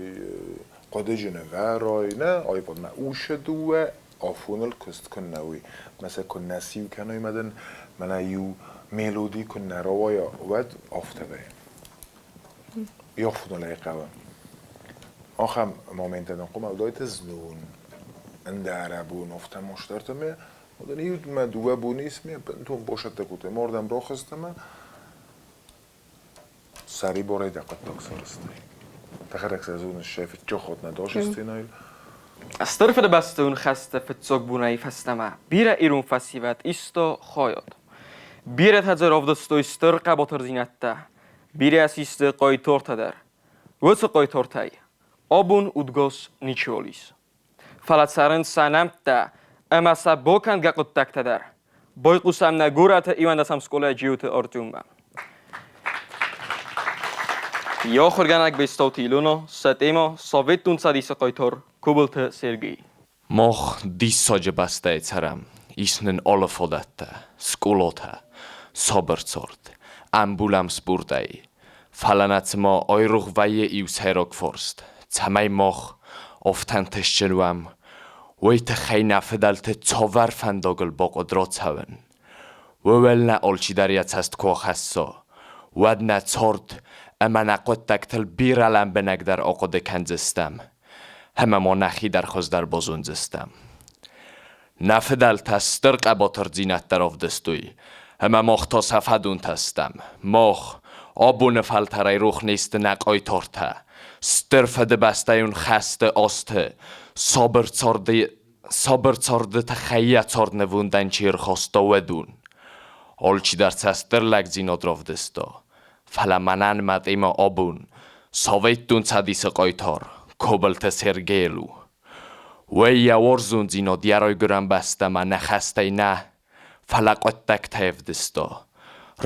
хъуыдыджын ӕвӕрай, нӕ аивадмӕ уыцы дыууӕ афоныл куыст куыннӕ уый. Мӕ куы нӕ сиу кӕной мӕ дын, мӕнӕ иу мелоди куыннӕ рауайа, уӕд афтӕ вӕййы. Афоныл ӕй хъӕуы. Ахӕм моменттӕ дын хъуамӕ уыдаид знон, ӕндӕрӕбон афтӕ мастертӕ ме, уыдон иу мӕ дыууӕ боны ис ме бынтон босӕттӕ кодтой. Мордӕм рахызт ӕмӕ сӕрибарӕй дӕ хъуыддаг сарӕзтай. Дӕхӕдӕг сӕ зоныс, сӕ фыццаг нӕ дӕсы сценӕйыл. Стыр Фыдыбӕстӕйон хӕсты фыццаг бонӕй фӕстӕмӕ бирӕ ирон фӕсивӕд иста хайад. Бирӕтӕ дзы равдыстой стыр хъӕбатырдзинӕдтӕ, бирӕ систы хъайтартӕ дӕр. Уыцы хъайтартӕй абон удгас ничиуал ис. Фӕлӕ цӕрынц сӕ нӕмттӕ ӕмӕ сӕ бакӕнгӕ хъуыддӕгтӕ дӕр. Байхъусӕм нӕ горӕты иуӕндӕсӕм скъолайы Джиоты Артеммӕ. Йӕ ахуыргӕнӕг Бестауты Илона, сӕ темӕ Советон Цӕдисы хъайтар Кобылты Сергей. Мах диссаджы бӕстӕйы цӕрӕм, ис нын алы фадӕттӕ, скъолатӕ, сабыр цард, ӕмбулӕм спортӕй. Фӕлӕ нӕ цыма айрох вӕййы иу сӕйраг фарст, цӕмӕй мах афтӕ ӕнтыстджын уӕм, уый тыххӕй нӕ фыдӕлты цавӕр фӕндагыл бахъуыд рацӕуын. Ууыл нӕ алчидӕр йӕ цӕст куы ахӕсса, уӕд нӕ цард ӕмӕ нӕ хъуыддӕгтыл бирӕ лӕмбынӕгдӕр ахъуыды кӕндзыстӕм ӕмӕ ма нӕхи дӕр хуыздӕр базондзыстӕм. Нӕ фыдӕлтӕ стыр хъӕбатырдзинӕдтӕ равдыстой, ӕмӕ мах та сӕ фӕдонтӕ стӕм. Мах, абоны фӕлтӕрӕй рох не сты нӕ хъайтартӕ, Стыр Фыдыбӕстӕйон хӕсты азты сабыр царды сабыр царды тыххӕй йӕ цард нывондӕн чи ӕрхаста, уыдон. Алчидӕр сӕ стыр лӕгдзинад равдыста, фӕлӕ мӕнӕн мӕ темӕ абон Советон Цӕдисы хъайтар Кобылты Сергейыл у. Уый йӕ уарзондзинад йӕ райгуырӕн бӕстӕмӕ нӕ хӕстӕй нӕ, фӕлӕ хъуыддӕгтӕй ӕвдыста.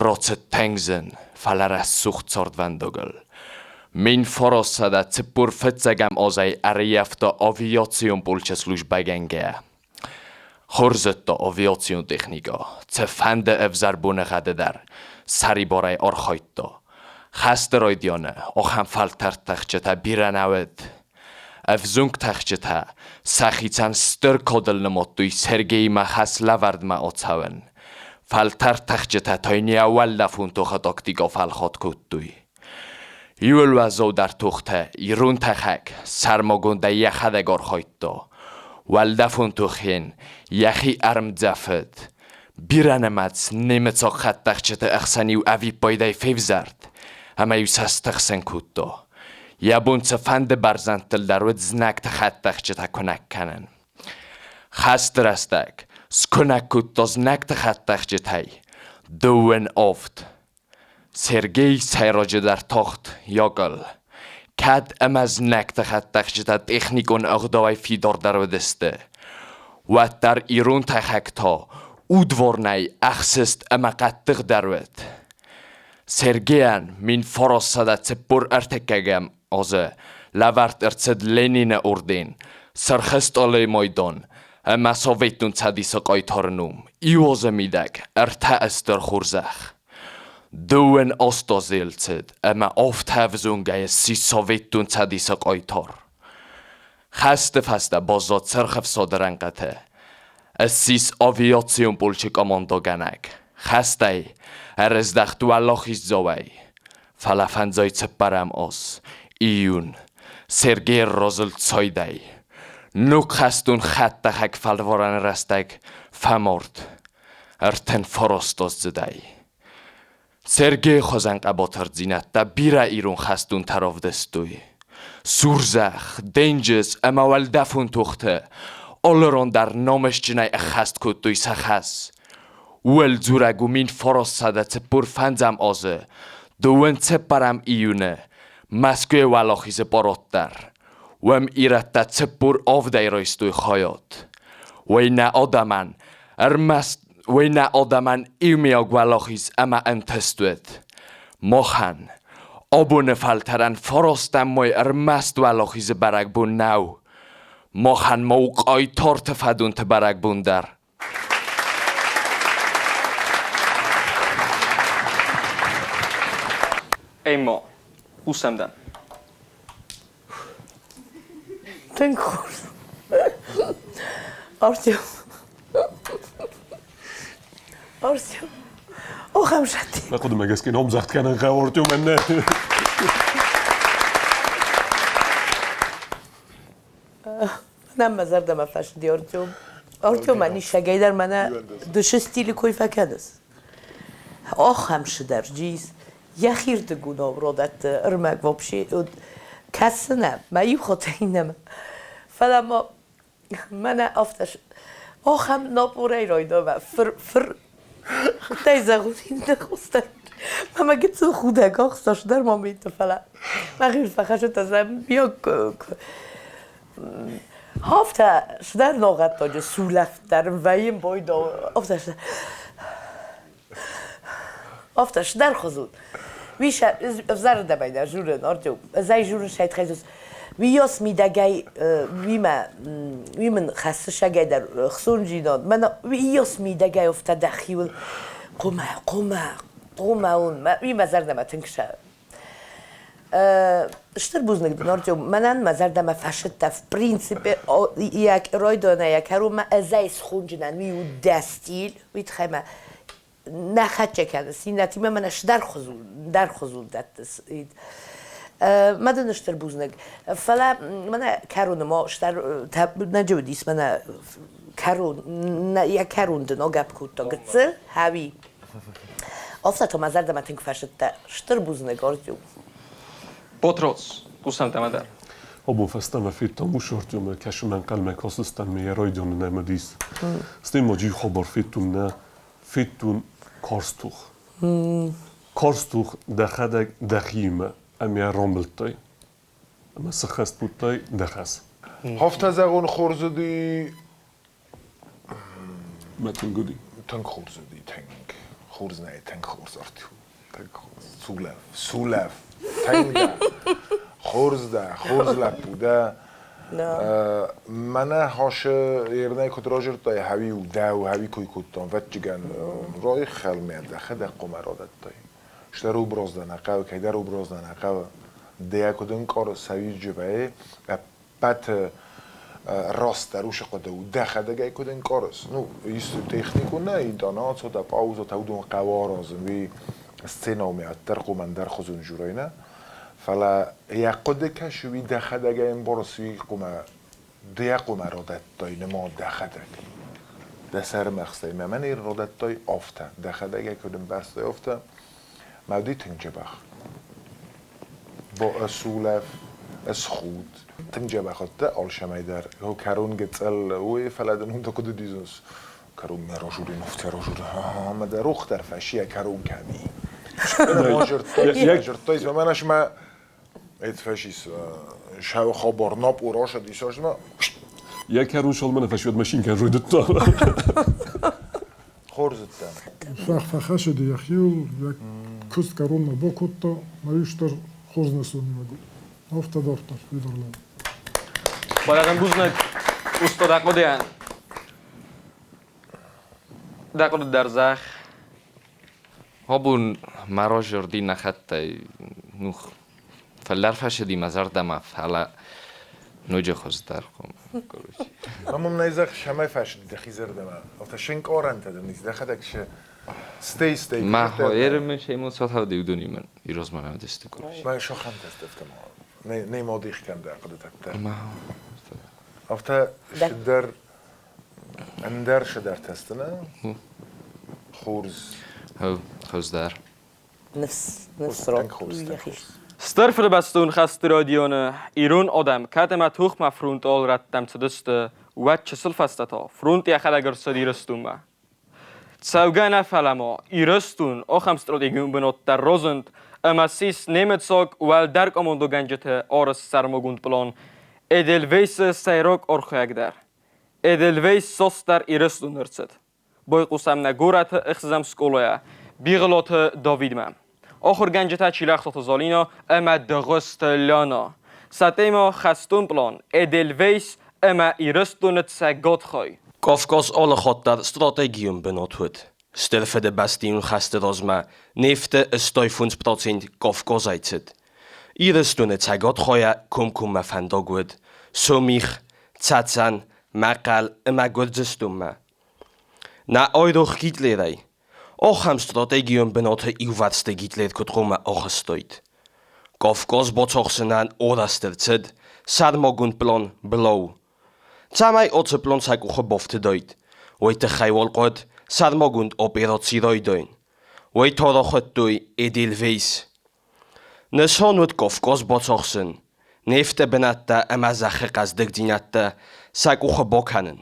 Рацыд тынг зын, фӕлӕ рӕсугъд цардвӕндагыл. 1945 азӕй ӕрыййӕфта авиацион полчы службӕгӕнгӕйӕ. Хорз зыдта авиацион техникӕ, цыфӕнды ӕвзӕр боныгъӕды дӕр сӕрибарӕй архайдта. Хӕсты райдианы ахӕм фӕлтӕрд тӕхджытӕ бирӕ нӕ уыд. Ӕвзонг тӕхджытӕ сӕхицӕн стыр кадыл нымадтой Сергеимӕ хӕслӕвӕрдмӕ ацӕуын. Фӕлтӕрд тӕхджытӕ та йын йӕ уӕлдӕфон тохы тактикӕ фӕлхат кодтой. Иуыл уӕззаудӕр тохтӕ ирон тӕхӕг сӕрмагондӕй йӕхӕдӕг архайдта. Уӕлдӕфон тохӕн йӕхи ӕрмдзӕф уыд. Бирӕнымӕц немыцаг хӕдтӕхджыты ӕхсӕн-иу ӕвиппайдӕй февзӕрд ӕмӕ-иу сӕ стыхсын кодта. Йӕ бон цыфӕнды бӕрзӕндтыл дӕр уыд знӕгты хӕдтӕхджытӕ куынӕг кӕнын. Хӕсты рӕстӕг скуынӕг кодта знӕгты хӕдтӕхджытӕй дыууын авд. Сергей сӕйраджыдӕр тахт Якыл. Кӕд ӕмӕ знӕгты хӕдтӕхджытӕ техникон ӕгъдауӕй фидардӕр уыдысты, уӕддӕр ирон тӕхӕг та удварнӕй ӕхсыст ӕмӕ хъӕддыхдӕр уыд. Сергейӕн 1943 азы лӕвӕрд ӕрцыд Ленины орден, Сырх Стъалыйы майдан ӕмӕ Советон Цӕдисы хъайтары ном, иу азы мидӕг ӕртӕ стыр хорзӕх. Дыууын азы цыд ӕмӕ афтӕ ӕвзонгӕй сси Советон Цӕдисы хъайтар. Хӕсты фӕстӕ баззад Сырх Ӕфсады рӕнхъыты. Ссис авиацион полчы командӕгӕнӕг. Хӕстӕй ӕрыздӕхт уӕлахиздзауӕй. Фӕлӕ фӕндзай цыппӕрӕм аз, июнь, Сергей разылд сайдӕй. Ног хӕстон хӕдтӕхӕг фӕлварӕны рӕстӕг фӕмард. 39 аздзыдӕй. Сергейы хуызӕн хъӕбатырдзинӕдтӕ бирӕ ирон хӕстонтӕ равдыстой. Сурзӕхх, денджыз ӕмӕ уӕлдӕфон тохты алы ран дӕр намысджынӕй ӕххӕст кодтой сӕ хӕс. Ууыл дзурӕг у 1945 азы 24 июны Мӕскуыйы Уӕлахизы парад дӕр. Уым ирӕттӕ 47-ӕй райстой хайад. Уый нӕ адӕмӕн ӕрмӕст уый нӕ адӕмӕн иумиаг уӕлахиз ӕмӕ ӕнтыст уыд. Махӕн, абоны фӕлтӕрӕн фарастӕм май ӕрмӕст уӕлахизы бӕрӕгбон нӕу. Махӕн ма у хъайтарты фӕдонты бӕрӕгбон дӕр. Эмма, хъусӕм дӕм. Тынг хорз. Артем. Артем. Охӕм сати. Мӕ хъуыдымӕ гӕсгӕ номдзагъд кӕнын хъӕуы Артемӕн нӕ. Мӕнӕн мӕ зӕрдӕмӕ фӕцыди Артем. Артемӕн исӕгӕй дӕр мӕнӕ дысы стилы кой фӕкӕныс. Ахӕм цыдӕр джиз йӕхирдыгонау родӕтты ӕрмӕг вообще кӕсы нӕ, мӕ иу хотӕ иннӕмӕ. Фӕлӕ ма мӕнӕ афтӕ ахӕм напорӕй райдамӕ фыр фыр куыдтӕй зӕгъут иннӕ хъустӕй. Мӕ гыццыл худӕг ӕхсӕз дӕр моменты, фӕлӕ мӕхи фӕхӕсыдтӕн Афтӕ цыдӕр ногъӕддаджы сулӕфт дӕр вӕййын бойдо афтӕ афтӕ цыдӕр хуызон. Уый ӕвзӕрырдӕмӕй нӕ журын, Артем. Ӕз ӕй журын сӕйтхӕй Уыйас мидӕгӕй уимӕ уый мын хӕссы сагӕй дӕр хцондзинад. Мӕнӕ уыйас мидӕгӕй афтӕ дӕхиуыл хъумӕ, хъумӕ, хъумӕ уын. Уый мӕ зӕрдӕмӕ тынг сӕ Стыр бузныг дын, Артем. Мӕнӕн мӕ зӕрдӕмӕ фӕсыдтӕ. В принципе, йӕ райдайӕнӕй йӕ кӕронмӕ ӕз ӕй схонджынӕн. Уый у дӕ стиль, уый тыххӕй мӕ нӕ хӕццӕ кӕныс, иннӕтимӕ мӕнӕ сдӕрхуызон дӕттыс. Мӕ дын стыр бузныг. Фӕлӕ мӕнӕ кӕроны ма стӕр нӕджы уыдис мӕнӕ кӕрон, йӕ кӕрон дын агӕпп кодта гыццыл, хӕуи. Афтӕ та мӕ зӕрдӕмӕ тынг фӕсыдтӕ. Стыр бузныг, Артем. Ботрос, хъусӕм дӕмӕ дӕр. Абон фӕстӕмӕ федтам уыцы Артемы, кӕсы мӕ ӕнхъӕлмӕ кастыстӕм ме йӕ райдианы нӕ уыдис. Стӕй ма иу хабар федтон нӕ, федтон карз тох. Карз тох дӕхӕдӕг дӕхиимӕ ӕмӕ рамбылдтай. Ӕмӕ сыххӕст кодтай дӕ хӕс. Афтӕ зӕгъон хорз уыди. Мӕ тынг уыди. Тынг хорз уыди, тынг. Хорз нӕй, тынг хорз Артур. Тынг хорз. Сулӕф, сулӕф. Тынг дӕ. Хорз дӕ, хорз лӕппу дӕ. Мӕнӕ хасы ернӕй куыд разырдтай, хӕуи дӕу хӕуи кой кодтам, вӕдджыгӕн райхӕлмӕ дӕхӕдӕг хъуамӕ радӕттай. Стӕр образ дӕ нӕ хъӕуы, кӕйдӕр образ дӕ нӕ хъӕуы. Дӕ куыд ӕнкъарыс, хӕуи ӕппӕты растдӕр уыцы хъуыды у, дӕхӕдӕг ӕй куыд ӕнкъарыс? Ну, ис техникон нӕ, интонаци, паузӕтӕ, уыдон хъӕуы аразын, уый сценӕмӕ ӕддӕр хъуамӕ ӕндӕрхуызон журӕй нӕ, фӕлӕ йӕ хъуыды кӕсы, уый дӕхӕдӕг ӕй ӕмбарыс, уый хъуамӕ ды йӕ хъуамӕ радӕттай нымад дӕхӕдӕг. Дӕ сӕрымагъзтӕй мӕ мӕн радӕттай афтӕ, дӕхӕдӕг ӕй куыд ӕмбӕрстай, афтӕ. Мӕ уыди тынг дзӕбӕх. Сулӕф, схуд. Тынг дзӕбӕх уыдтӕ алцӕмӕй дӕр. Кӕрон гыццыл уый, фӕлӕ дын уым та куыд уыдис? Кӕрон мӕ разурин, афтӕ разурин. Ӕмӕ дӕ рух дӕр фӕсийӕ кӕрон кӕм и. Жырдтой, мӕнӕ мӕ эт фӕсис сау хабар нап урашад исажма. Йӕ кӕрон шалманы фӕсивӕд машинкӕ райдыдта. Хорз уыдтӕн. Фӕх фӕхӕссыди йӕхиуыл, йӕ куыст кӕронмӕ бакодта, мӕ ус дӕр хорз нысаниуӕг у. Афтӕ дарддӕр фидар лӕг. Бараган бузныг устод ахъуыдыйӕн. Дӕ хъуыды дӕр зӕгъ. Абон мӕ разӕрди нӕ хаттӕй нух фӕллар фӕсыди мӕ зӕрдӕмӕ, фӕлӕ ноджы хуыздӕр короче. Мам нӕ зӕгъ, цӕмӕй фӕсыди дӕхи зӕрдӕмӕ? Афтӕ сӕнкъарӕнтӕ дын ис, дӕхӕдӕг сы стей стей. Мӕ хо ерымы шеймон сатавды уыдонимӕ ирозмӕ нӕ короче. Мӕ сохӕнтӕ афтӕ ма не модих кӕн дӕ хъуыдытӕ. Афтӕ сыдӕр ӕндӕр сыдӕртӕ сты, нӕ? Хорз. Хуыздӕр. Ныфс, ныфс радтой йӕхи. Стыр Фыдыбӕстон хӕсты райдианы ирон адӕм кӕд ӕмӕ тохмӕ фронты алы рӕттӕм цыдысты, уӕд чысыл фӕстӕ та фронт йӕхӕдӕг ӕрцыд Ирыстонмӕ. Цӕугӕ нӕ, фӕлӕ ма Ирыстон ахӕм стратегион бынат дӕр разынд, ӕмӕ ссис немыцаг уӕлдӕр командогӕнджыты арӕзт сӕрмагонд пълан Эдельвейсы сӕйраг архайӕг дӕр. Эдельвейс цасдӕр Ирыстоны ӕрцыд. Байхъусӕм нӕ горӕты ӕхсӕзӕм скъолайӕ Бигъылаты Давидмӕ. Ахуыргӕнджытӕ Чилӕхсаты Залина ӕмӕ Дыгъуызты Лянӕ. Сӕ темӕ хӕстон пълан Эдельвейс ӕмӕ Ирыстоны цӕгатхай. Кавказ алы хатт дӕр стратегион бынат уыд. Стыр Фыдыбӕстӕйон хӕсты размӕ нефты 85% Кавказӕй цыд. Ирыстоны цӕгат хайӕ комкоммӕ фӕндаг уыд Сомих, Цӕцӕн, Мӕхъӕл ӕмӕ Гуырдзыстонмӕ. Нӕ айрох Гитлерӕй. Ахӕм стратегион бынаты иувӕрсты Гитлер куыд хъуамӕ ахызтаид? Кавказ бацахсынӕн арӕзт ӕрцыд сӕрмагонд пълан Блау. Цӕмӕй ацы пълан сӕ къухы бафтыдаид, уый тыххӕй уал хъуыд сӕрмагонд операци райдайын. Уый та рахуыдтой Эдельвейс. Нысан уыд Кавказ бацахсын, нефты бынӕттӕ ӕмӕ зӕххы хъӕздыгдзинӕдтӕ сӕ къухы бакӕнын.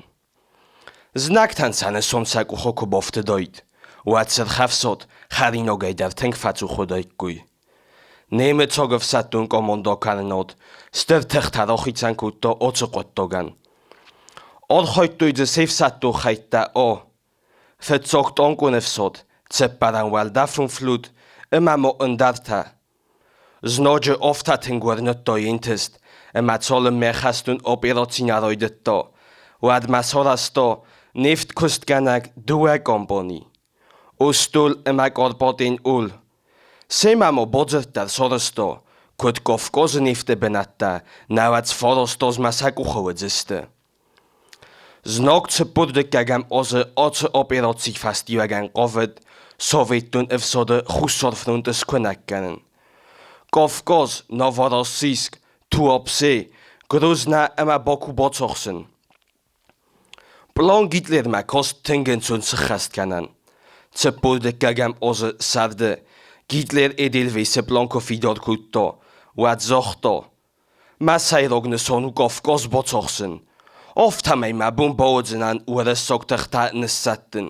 Знӕгтӕн сӕ нысан сӕ къухы куы бафтыдаид, уӕд сырхӕфсад хӕринагӕй дӕр тынг фӕцух уыдаиккой. Немыцаг ӕфсӕддон къамандӕкӕнынад стыр тыхтӕ рахицӕн кодта ацы хъуыддагӕн. Архайдтой дзы се фсӕддон хӕйттӕ О, фыццаг танкон ӕфсад, цыппӕрӕм уӕлдӕфон флот ӕмӕ ма ӕндӕртӕ. Знаджы афтӕ тынг уырныдта йе нтыст, ӕмӕ цалынмӕ хӕстон операци нӕ райдыдта, уӕдмӕ сарӕзта нефткуыстгӕнӕг дыууӕ компани: Устул ӕмӕ Карпатин Ул. Семӕ ма бадзырд дӕр сарӕзта, куыд Кавказы нефты бынӕттӕ, науӕд фарастазмӕ сӕ къухы уыдзысты. Знаг 42-ӕм азы ацы операцийы фӕстиуӕгӕн хъавыд Советон ӕфсады Хуссар фронты скуынӕг кӕнын. Кавказ, Новороссийск, Туапсе, Грозна ӕмӕ Баку бацахсын. Пълан Гитлермӕ каст тынг ӕнцон сыххӕст кӕнӕн. 42-ӕм азы сӕрды Гитлер Эдельвейсы пълан куы фидар кодта, уӕд загъта: Мӕ сӕйраг нысан у Кавказ бацахсын. Афтӕмӕй мӕ бон бауыдзынӕн уырыссаг тыхтӕ ныссӕттын.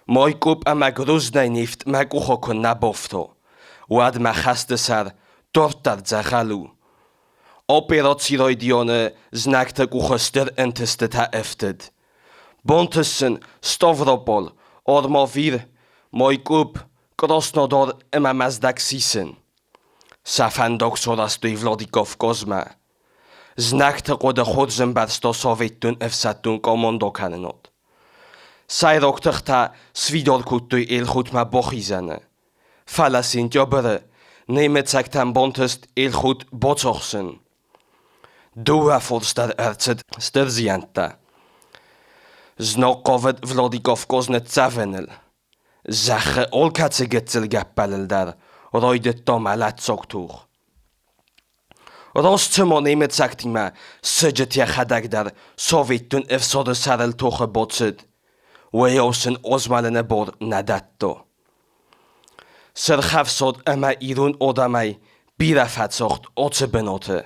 Майкъоп ӕмӕ Грознайы нефт мӕ къухы куы нӕ бафта, уӕд мӕ хӕсты сӕр дарддӕр дзӕгъӕл у. Операци райдианы знӕгты къухы стыр ӕнтыстытӕ ӕфтыд. Бантыст сын Ставрополь, Армавир, Майкъоп, Краснодар ӕмӕ Мӕздӕг сисын. Сӕ фӕндаг сарӕзтой Владикавказмӕ. Знӕгты хъуыды хорз ӕмбӕрста советтон ӕфсӕддон командӕкӕнынад. Сӕйраг тыхтӕ сфидар кодтой Эльхотмӕ бахизӕны. Фӕлӕ сентябры немыцӕгтӕн бантыст Эльхот бацахсын. Дыууӕ форс дӕр ӕрцыд стыр зиӕнттӕ. Знаг хъавыд Владикавказ ныццӕвыныл. Зӕххы алкӕцы гыццыл гӕппӕлыл дӕр райдыдта мӕлӕтдзаг тох. Раст цыма немыцӕгтимӕ сыджыт йӕхӕдӕг дӕр Советтон ӕфсады сӕрыл тохы бацыд, уыйау сын азмӕлыны бар нӕ дӕтта. Сырхӕфсад ӕмӕ ирон адӕмӕй бирӕ фӕцагъд ацы бынаты.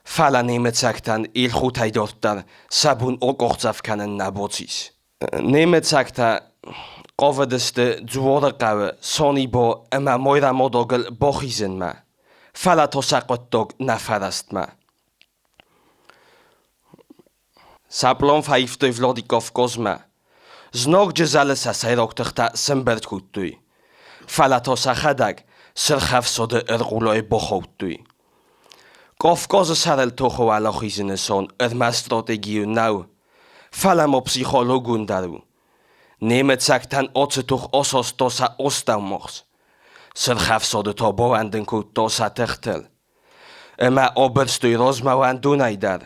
Фӕлӕ немыцӕгтӕн Елхотӕй дарддӕр сӕ бон акъахдзӕф кӕнын нӕ бацис. Немыцӕгтӕ хъавыдысты Дзуарыхъӕуы Санибо ӕмӕ Майрӕмадагыл бахизынмӕ, фӕлӕ та сӕ хъуыддаг нӕ фӕрӕстмӕ. Сӕ пълан фӕивтой Владикавказмӕ. Знаг Джызӕлы сӕ сӕйраг тыхтӕ сӕмбырд кодтой, фӕлӕ та сӕхӕдӕг Сырхӕфсады ӕрхъулайы бахаудтой. Кавказы сӕрыл тохы уӕлахизы нысан ӕрмӕст стратегийы нӕу, фӕлӕ ма психологон дӕр у. Немыцӕгтӕн ацы тох асаста сӕ астӕумагъз. Сырхӕфсады та бауӕндын кодта сӕ тыхтыл. Ӕмӕ абырстой размӕ уӕндонӕй дӕр.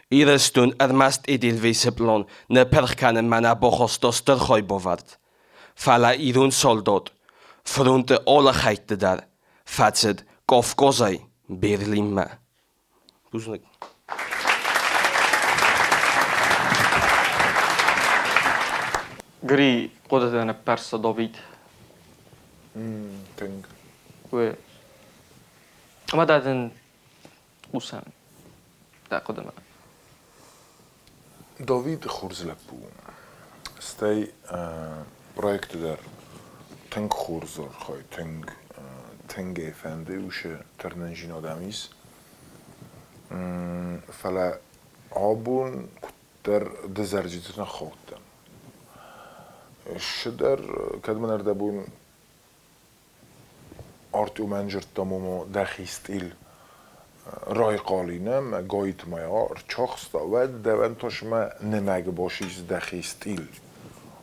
Ирыстон ӕрмӕст Эдельвейсы пълан нӕ пырх кӕнынмӕ нӕ бахаста стыр хайбавӕрд, фӕлӕ ирон салдат фронты алы хӕйтты дӕр фӕцыд Кавказӕй Берлинмӕ. Бузныг. Гри хъуыдыты ныппӕрста Давид. Тынг. Уый. Ӕмӕ дӕ дын хъусӕм дӕ хъуыдымӕ. Давид хорз лӕппу у. Стӕй проекты дӕр тынг хорз архайы, тынг, тынг ӕй фӕнды, уыцы тырнындзинад ӕм ис. Фӕлӕ абон куыддӕр дызӕрдыджы ныххаудтӕн. Ссыдӕр, кӕд мын ӕрдӕбон Артемӕн дзырдтам, ома дӕхи стъил райхъали нӕ, мӕ гайтмӕ ӕрцахста, уӕд дӕуӕн та сымӕ нымӕг басис дӕхи стъил.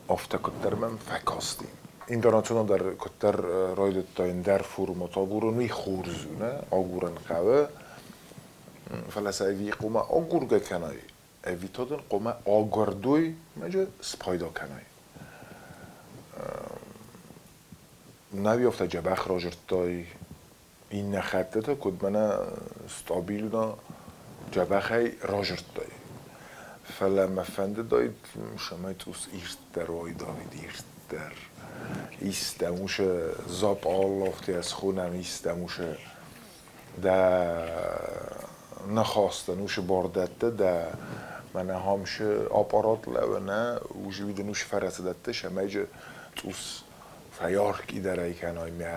Афтӕ куыддӕр мӕм фӕкасти. Интернационал дӕр куыддӕр райдыдта ӕндӕр формат агурын, уый хорз у, нӕ? Агурын хъӕуы. Фӕлӕ сӕ ӕви хъуамӕ агургӕ кӕнай, ӕви та дын хъуамӕ агуырдой ӕмӕ дзы спайда кӕнай. Нӕуи афтӕ дзӕбӕх разырдтай иннӕ хӕттыты, куыд мӕнӕ стабильно дзӕбӕхӕй разырдтай. Фӕлӕ мӕ фӕндыдаид, цӕмӕй цъус ирддӕр уай, Давид, ирддӕр. Истӕм уыцы запал, афтӕ йӕ схонӕм, истӕм уыцы дӕ ныхӕстӕн уыцы бар дӕтты, дӕ мӕнӕ ахӕм аппарат лӕууы, нӕ, уый дын уыцы фӕрӕз дӕтты, цӕмӕй дзы цъус фӕяркъидӕрӕй кӕнай мӕ.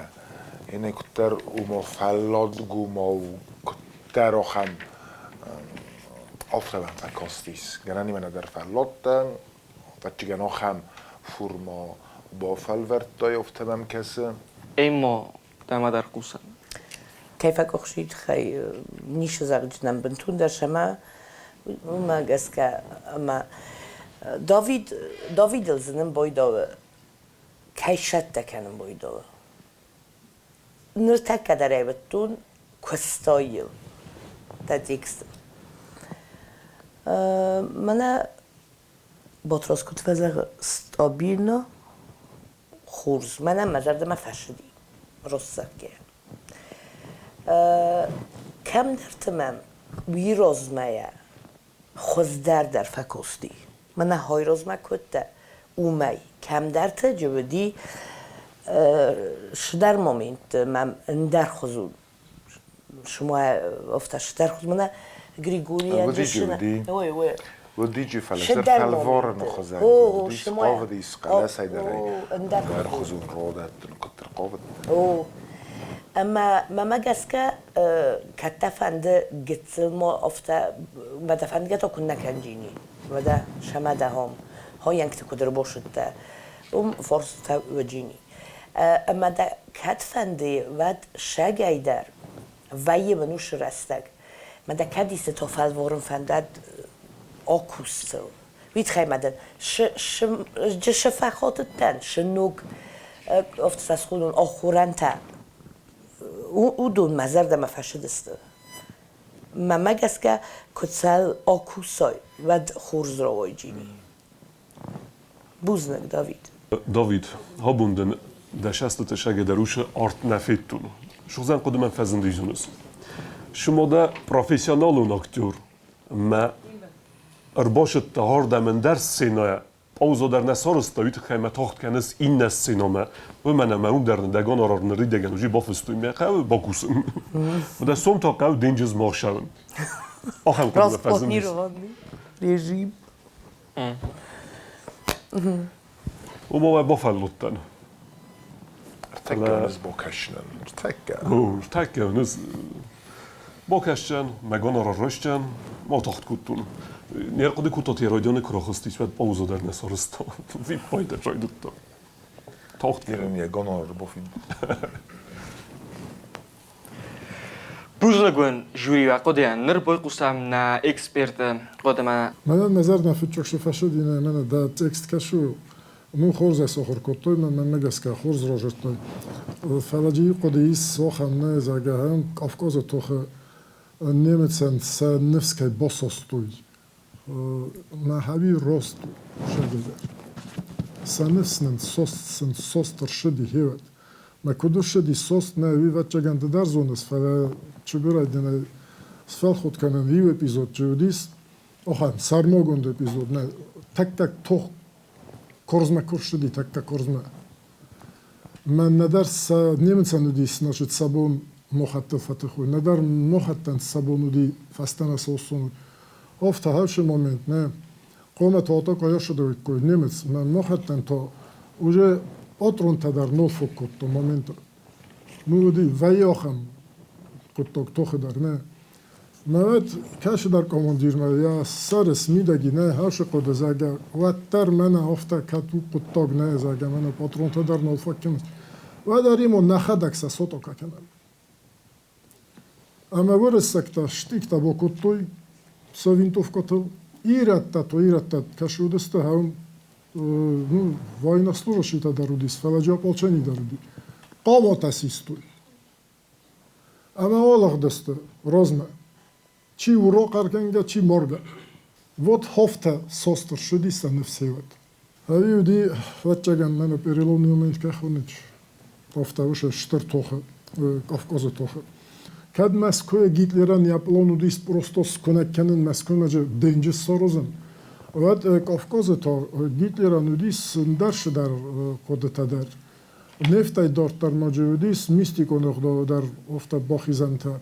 Иннӕ куыддӕр уымӕ фӕлладгомау куыддӕр ахӕм афтӕ мӕм фӕкастис. Гӕнӕн имӕ нӕдӕр фӕлладтӕн, ӕвӕццӕгӕн ахӕм формӕ бафӕлвӕрдтай, афтӕ мӕм кӕсы. Эмма дӕмӕ дӕр хъусӕн. Кӕй фӕкъуыхсийы тыххӕй ницы зӕгъджынӕн бынтондӕр сӕмӕ уымӕ гӕсгӕ ӕмӕ Давид Давидыл зынын байдауы кӕй сӕттӕ кӕнын байдауы. Ныртӕккӕ дӕр ӕй уыдтон куыстой йыл дӕ тексты. Мӕнӕ Батрадз куыд фӕзӕгъы, стабильно хорз. Мӕнӕн мӕ зӕрдӕмӕ фӕцыди Россакке. Кӕмдӕрты мӕм уый размӕ хуыздӕр дӕр фӕкости. Мӕнӕ хайразмӕ кодта, уымӕй. Кӕмдӕрты джы уыди цыдӕр моментты мӕм ӕндӕрхуызон шума афтӕ цыдӕрхуыз мӕнӕ Григорийӕ Ой, ой. Уыдиджы, фӕлӕ фӕлварыны хуызӕн уыдис, хъавыдис хъӕлӕсӕй дӕр ӕндӕрхуызон родӕттын куыддӕр хъавыд. О, ӕмӕ мӕмӕ гӕсгӕ кӕддӕ фӕнды гыццыл мо афтӕ мӕ дӕ фӕндгӕ та куыннӕ кӕнджини, уӕдӕ сӕмӕ дӕ хом хойӕнгты куыд ӕрбосыдтӕ, уым форсытӕ уыджини. Ӕмӕ дӕ кӕд фӕнды, уӕд сагӕй дӕр вӕййы мын уыцы рӕстӕг. Мӕ дӕ кӕд исты фӕлварын фӕндад акусдзыл. Уый тыххӕй ма дын цы фӕхатыдтӕн, цы ног афтӕ схонон ахорӕнтӕ, уыдон мӕ зӕрдӕмӕ фӕцыдысты. Мӕнмӕ гӕсгӕ, куы цал акусай, уӕд хорз рауайджини. Бузныг, Давид. Давид, абон дын дӕ сӕстыты сӕгӕдӕр усы арт нӕ федтон. Сугъдзӕн хъуыдымӕ фӕзынди зоныс. Шумо дӕ профессионалон актер мӕ ӕрбасыдта ардӕм ӕндӕр сценӕйӕ. Пауза дӕр нӕ сарӕзта, уый тыххӕй мӕ тагъд кӕныс иннӕ сценӕмӕ. Уымӕн ӕмӕ уым дӕр дӕ гонорар ныридӕгӕн уже бафыстой мӕ хъӕуы бакусын. Дӕ сом та хъӕуы денджызмӕ ссӕуын. Ахӕм хъуыдымӕ фӕзындис. Режим. Уымӕ уӕ бафӕллудтӕн. Ӕртӕккӕ низ бакӕсынӕн. Ӕртӕккӕ. Ӕртӕккӕ низ бакӕсдзӕн, мӕ гонорар райсдзӕн, ма тагъд кодтон. Не рхъуыды кодтат, йӕ райдианы куы рахызтис, уӕд пауза дӕр нӕ сарӕзта. Виппайды райдыдта. Тагъд кӕнын. Йӕ гонорар бафид. Бузныг уын жюри хъуыдыйӕн. Ныр байхъусӕм нӕ эксперты хъуыдымӕ. Мӕнӕн мӕ зӕрдӕ фыццаг цы фӕцыди, мӕнӕ дӕ текст кӕсы, ну хорз ӕсахуыр кодтой, мӕнмӕ гӕсгӕ хорз разырдтой. Фӕлӕ джи хъуыды ис ахӕм нӕ, зӕгъгӕ, Кавказы тохы немыцӕн сӕ ныфс кӕй басастой. Мӕхӕуи рост у сӕгӕдӕр. Сӕ ныфс нын сост сын сост ӕрсыди хевӕд. Мӕ куыд ӕрсыди сост, нӕ ӕвӕццӕгӕн ды дӕр зоныс, фӕлӕ чыбырӕй дын ӕй сфӕлхот кӕнын иу эпизод чи уыдис, охӕм, сӕрмагонд эпизод, нӕ тӕккӕ тох корзмӕ куы рсыди, тӕккӕ корзмӕ. Мӕ нӕдӕр сӕ немыцӕн уыди, значит, сӕ бон мохӕттыл фӕтых уой, нӕдӕр мохӕттӕн сӕ бон уыди фӕстӕмӕ соссон. Афтӕ хӕршы момент, нӕ, хъуамӕ та атака ӕрцыдаиккой немыц, мӕ мохӕттӕн та уже патронтӕ дӕр нал фаг кодта моменты. Ну уыди, вӕййы ахӕм хъуыддаг тохы дӕр, нӕ. Мӕнӕт кӕцыдӕр командирмӕ йӕ сӕры смидӕги нӕ хӕсы хъуыды, зӕгъгӕ, уӕддӕр мӕнӕ афтӕ кӕд у хъуыддаг нӕ, зӕгъгӕ, мӕнӕ патронтӕ дӕр нал фаг кӕнынц. Уӕд ӕримон нӕхӕдӕг сӕ сотока кӕнӕм. Ӕмӕ уырыссӕгтӕ стъиктӕ бакодтой сӕ винтовкӕтыл. Ирӕттӕ то ирӕттӕ кӕсы уыдысты, хӕм ну, военнослужащийтӕ дӕр уыдис, фӕлӕ джы ополчени дӕр уыди. Хъаматӕ систой. Ӕмӕ алыгъдысты размӕ. Чи урок ӕркӕнгӕ, чи маргӕ. Вот хофтӕ состыр ссыди сӕ ныфсӕй уӕд. Ӕви уыди, ӕвӕццӕгӕн, мӕнӕ переломный момент кӕй хонынц, афтӕ уыцы стыр тохы, Кавказы тохы. Кӕд Мӕскуыйы Гитлерӕн йӕ пълан уыдис просто скуынӕг кӕнын Мӕскуымӕ денджыз саразын, уӕд Кавказы та Гитлерӕн уыдис ӕндӕр цыдӕр хъуыдытӕ дӕр. Нефтӕй дарддӕр ноджы уыдис мистикон ӕгъдауы дӕр афтӕ бахизӕнтӕ.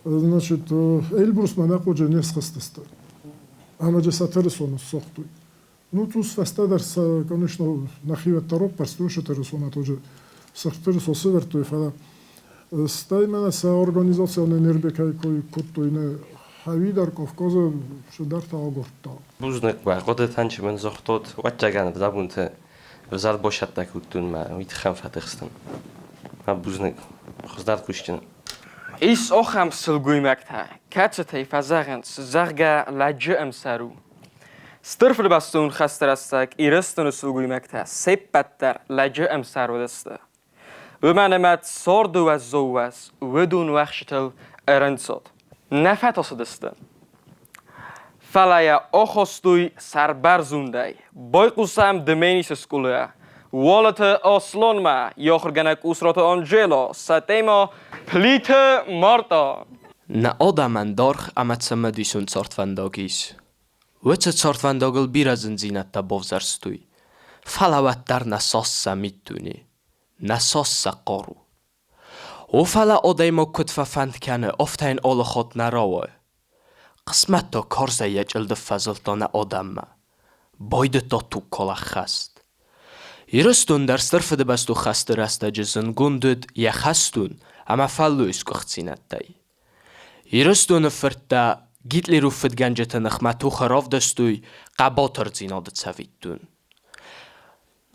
Значит, Эльбрусмӕ нӕ хъуджы не схызтысты. Ӕмӕ джы сӕ Тырысоны ссагътой. Ну, цъус фӕстӕдӕр сӕ, конечно, нӕхиуӕттӕ роппӕрстой уыцы Тырысонӕ тоджы сырх Тырысо сывӕрдтой, фӕлӕ стӕй мӕнӕ сӕ организацион энергикӕй кой кодтой, нӕ хӕуи дӕр Кавказы цыдӕртӕ агуырдта. Бузныг, уӕ хъуыдытӕн чи мын загътот, уӕддӕгӕн фыдӕбонты ӕвзӕр босӕттӕ кодтон мӕ уый тыххӕн фӕтыхстӕн. Мӕ бузныг, хуыздӕр кусджын. Ис ахӕм сылгоймӕгтӕ, кӕцытӕй фӕзӕгъынц, зӕгъгӕ, лӕджы ӕмсӕр у. Стыр Фыдыбӕстон хӕсты рӕстӕг Ирыстоны сылгоймӕгтӕ се ппӕт дӕр лӕджы ӕмсӕр уыдысты. Уымӕн ӕмӕ царды уӕззау уӕз уыдон уӕхсчытыл ӕрӕнцад. Нӕ фӕтасыдысты. Фӕлӕ йӕ ахастой сӕрбӕрзондӕй. Байхъусӕм Дменисы скъолайӕ. Уалыты Асланмӕ йӕ ахуыргӕнӕг Къусраты Анжело, сӕ темӕ Плиты Марта. Нӕ адӕмӕн даргъ ӕмӕ цымыдисон цардвӕндаг ис. Уыцы цардвӕндагыл бирӕ зындзинӕдтӕ бавзӕрстой, фӕлӕ уӕддӕр нӕ саст сӕ миддуне, нӕ саст сӕ хъару. О, фӕлӕ адӕймаг куыд фӕфӕнд кӕны, афтӕ йын алы хатт нӕ рауайы. Хъысмӕт та карзӕй йӕ чъылдым фӕзылдта нӕ адӕммӕ. Байдыдта тугкалӕг хӕст. Ирыстон дӕр Стыр Фыдыбӕстон хӕсты рӕстӕджы зындгонд уыд йӕ хӕстон ӕмӕ фӕллойы сгуыхтдзинӕдтӕй. Ирыстоны фырттӕ Гитлеры фыдгӕнджыты ныхмӕ тохы равдыстой хъӕбатырдзинады цӕвиттон.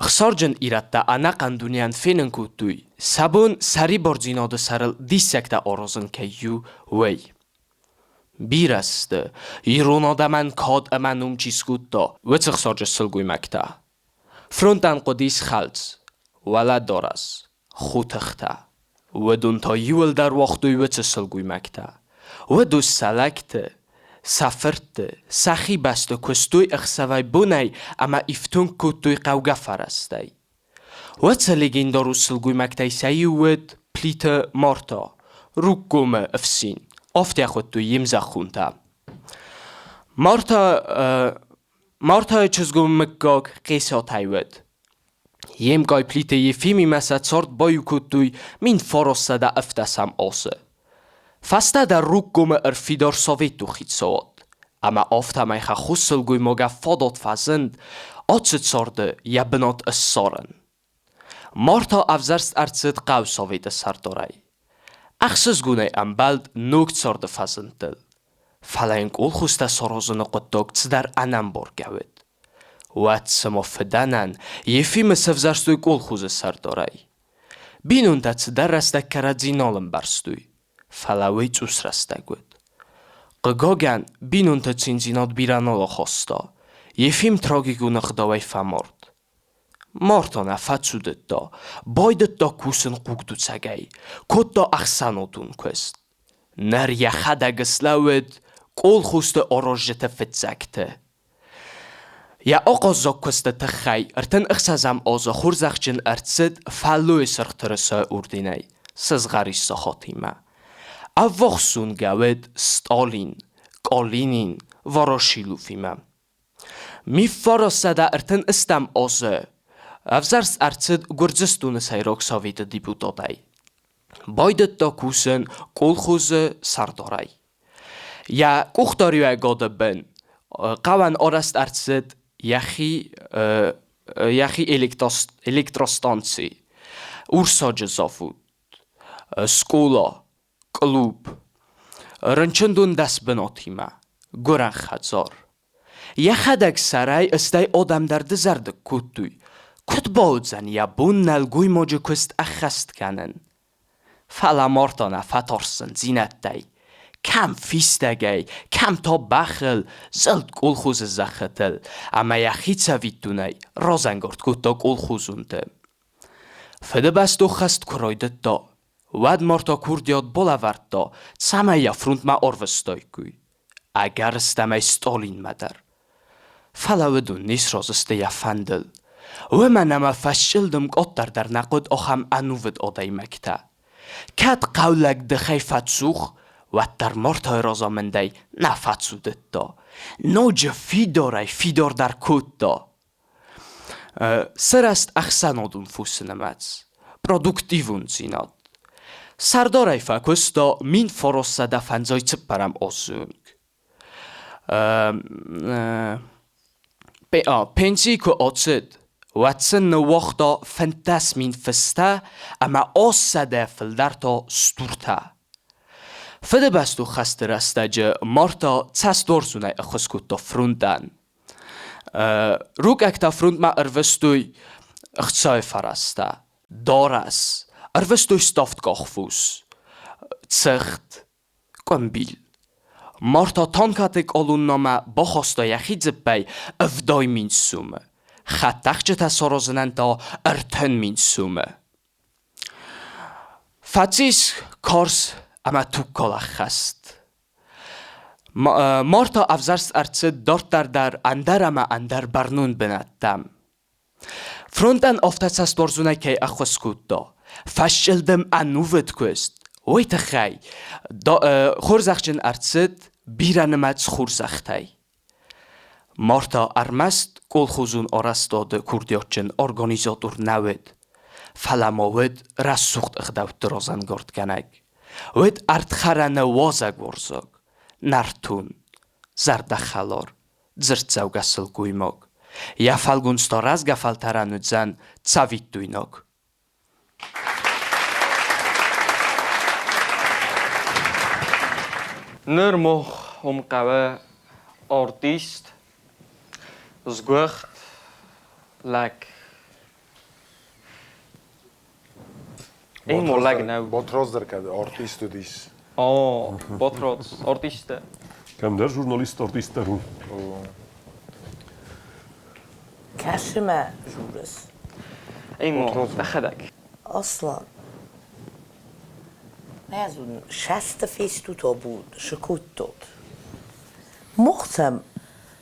Ӕхсарджын ирӕттӕ ӕнӕхъӕн дунейӕн фенын кодтой, сӕ бон сӕрибардзинады сӕрыл диссӕгтӕ аразын кӕй у, уый. Бирӕ сты, ирон адӕмӕн кад ӕмӕ ном чи скодта, уыцы ӕхсарджын сылгоймӕгтӕ. Фронтӕн хъуыдис хӕлц, уӕлӕдарӕс, хотыхтӕ. Уыдон та иуылдӕр уагътой уыцы сылгоймӕгтӕ. Уыдон сӕ лӕгты, сӕ фыртты, сӕхи бӕсты куыстой ӕхсӕвӕй-бонӕй ӕмӕ ифтонг кодтой хъӕугӕ фӕрӕзтӕй. Уыцы легендарон сылгоймӕгтӕй сӕ иу уыд Плиты Марта, Рукъгомы ӕфсин, афтӕ хуыдтой йе мзӕххонтӕ. Марта Мартайы чызгон мыггаг Хъесатӕй уыд. Йе мкъай Плиты Ефимимӕ сӕ цард баиу кодтой 1917 азы. Фӕстӕдӕр Рукъгомы ӕрфидар советон хицауад, ӕмӕ афтӕмӕй хӕххон сылгоймагӕн фадат фӕзынд ацы царды йӕ бынат ссарын. Марта ӕвзӕрст ӕрцыд хъӕусоветы сӕрдарӕй. Ӕхсызгонӕй ӕмбӕлд ног царды фӕзындтыл. Фӕлӕ йын колхозтӕ саразыны хъуыддаг цыдӕр ӕнӕмбаргӕ уыд. Уӕд цыма фыдӕнӕн Ефимы сӕвзӕрстой колхозы сӕрдарӕй. Бинонтӕ цыдӕр рӕстӕг кӕрӕдзи нал ӕмбӕрстой, фӕлӕ уый цъус рӕстӕг уыд. Хъыгагӕн, бинонты циндзинад бирӕ нал ахаста. Ефим трагикон ӕгъдауӕй фӕмард. Марта нӕ фӕцудыдта, байдыдта кусын хъугдуцӕгӕй, кодта ӕхсӕнадон куыст. Ныр йӕхӕдӕг слӕууыд колхозты аразджыты фыццӕгты. Йӕ ахъаззаг куысты тыххӕй 36-ӕм азы хорзӕхджын ӕрцыд Фӕллойы Сырх Тырысайы орденӕй сызгъӕрин сахатимӕ. Ӕввахс зонгӕ уыд Сталин, Калинин, Ворошиловимӕ. 1938 азы. Ӕвзӕрст ӕрцыд Гуырдзыстоны Сӕйраг Советы депутатӕй. Байдыдта кусын колхозы сӕрдарӕй. Йӕ къухдариуӕгады бын хъӕуӕн арӕзт ӕрцыд йӕхи йӕхи электростанци, урсаджы завод, скъола, клуб, рынчындон дӕс бынатимӕ, гуырӕн хӕдзар. Йӕхӕдӕг сӕрӕй стӕй адӕм дӕр дызӕрдыг кодтой, куыд бауыдзӕн йӕ бон нӕлгоймаджы куыст ӕххӕст кӕнын. Фӕлӕ Марта нӕ фӕтарсдзӕндзинӕдтӕй. Кӕм фистӕгӕй, кӕм та бӕхыл зылд колхозы зӕххытыл ӕмӕ йӕхи цӕвиттонӕй разӕнгард кодта колхозонты. Фыдыбӕстон хӕст куы райдыдта, уӕд Марта курдиат балӕвӕрдта, цӕмӕй йӕ фронтмӕ арвыстаиккой. Ӕгӕрыстӕмӕй Стъолинмӕ дӕр. Фӕлӕ уыдон не сразы сты йӕ фӕндыл. Уымӕн ӕмӕ фӕсчъылдым къаддӕр дӕр нӕ хъуыд ахӕм ӕнувыд адӕймӕгтӕ. Кӕд хъӕулӕг дыхӕй фӕцух, уӕддӕр Мартайы разамындӕй нӕ фӕцудыдта. Ноджы фидарӕй-фидардӕр кодта. Сырӕзт ӕхсӕнадон фосы нымӕц, продуктивондзинад. Сӕрдарӕй фӕкуыста 1954 азы онг. Пенсийы куы ацыд, уӕд сын ныууагъта 15 000 фыстӕ ӕмӕ 800 фылдӕр та стуртӕ. Фыдыбӕстон хӕсты рӕстӕджы Марта цӕстуарзонӕй ӕххуыс кодта фронтӕн. Рукъӕгтӕ фронтмӕ ӕрвыстой ӕхцайы фӕрӕзтӕ, дарӕс, ӕрвыстой ставдкъахфус, цыхт, къуымбил. Марта танкӕты къолоннамӕ бахаста йӕхи дзыппӕй 70 000 сомы, хӕдтӕхджытӕ саразынӕн та 30 000 сомы. Фӕцис карз ӕмӕ тугкалӕг хӕст. Марта ӕвзӕрст ӕрцыд дарддӕр дӕр ӕндӕр ӕмӕ ӕндӕр бӕрнон бынӕттӕм. Фронтӕн афтӕ цӕстуарзонӕй кӕй ӕххуыс кодта, фӕсчъылдым ӕнувыд куыст, уый тыххӕй хорзӕхджын ӕрцыд бирӕнымӕц хорзӕхтӕй. Марта ӕрмӕст колхозон арӕзтады курдиатджын организатор нӕ уыд, фӕлӕ ма уыд рӕсугъд ӕгъдӕутты разӕнгардгӕнӕг. Уыд ӕрдхӕрӕны уазӕгуарзаг, нӕртон, зӕрдӕхӕлар, дзырддзӕугӕ сылгоймаг. Йӕ фӕлгонц та рӕзгӕ фӕлтӕрӕн уыдзӕн цӕвиттойнаг. Ныр мах уым хъӕуы артист, сгуыхт лӕг. Emo лӕг нӕу. Батрадз дӕр кӕд артист уыдис. О, Батрадз, артисттӕ. Кӕмдӕр журналист артист дӕр у. Кӕсы мӕ журыс. Емо, дӕхӕдӕг. Аслан, нӕ зонын, сӕсты фестут обуд, сыкодтот. Мохцӕм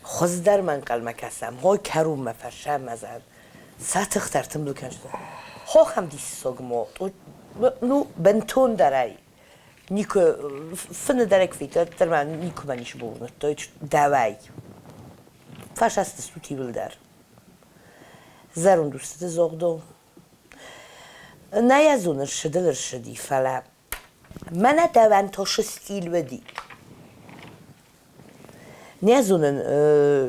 хуыздӕр мӕ ӕнхъӕлмӕ кӕсӕм, хой кӕрунмӕ фӕсӕмӕзӕн. Сӕ тыхтӕ ӕртымбыл кӕнджытӕ. Хохӕм диссаг мо, ну, бынтондӕрӕй никуы фыны дӕр куы ма никуы мӕ ницы бауырныдтой дӕуӕй. Фӕсастыстут иуылдӕр. Зӕронд устыты зогъдон. Нӕ йӕ зонын, ссыдыл ӕрсыди, фӕлӕ мӕнӕ дӕуӕн тосы стиль уыди. Нӕ зонын,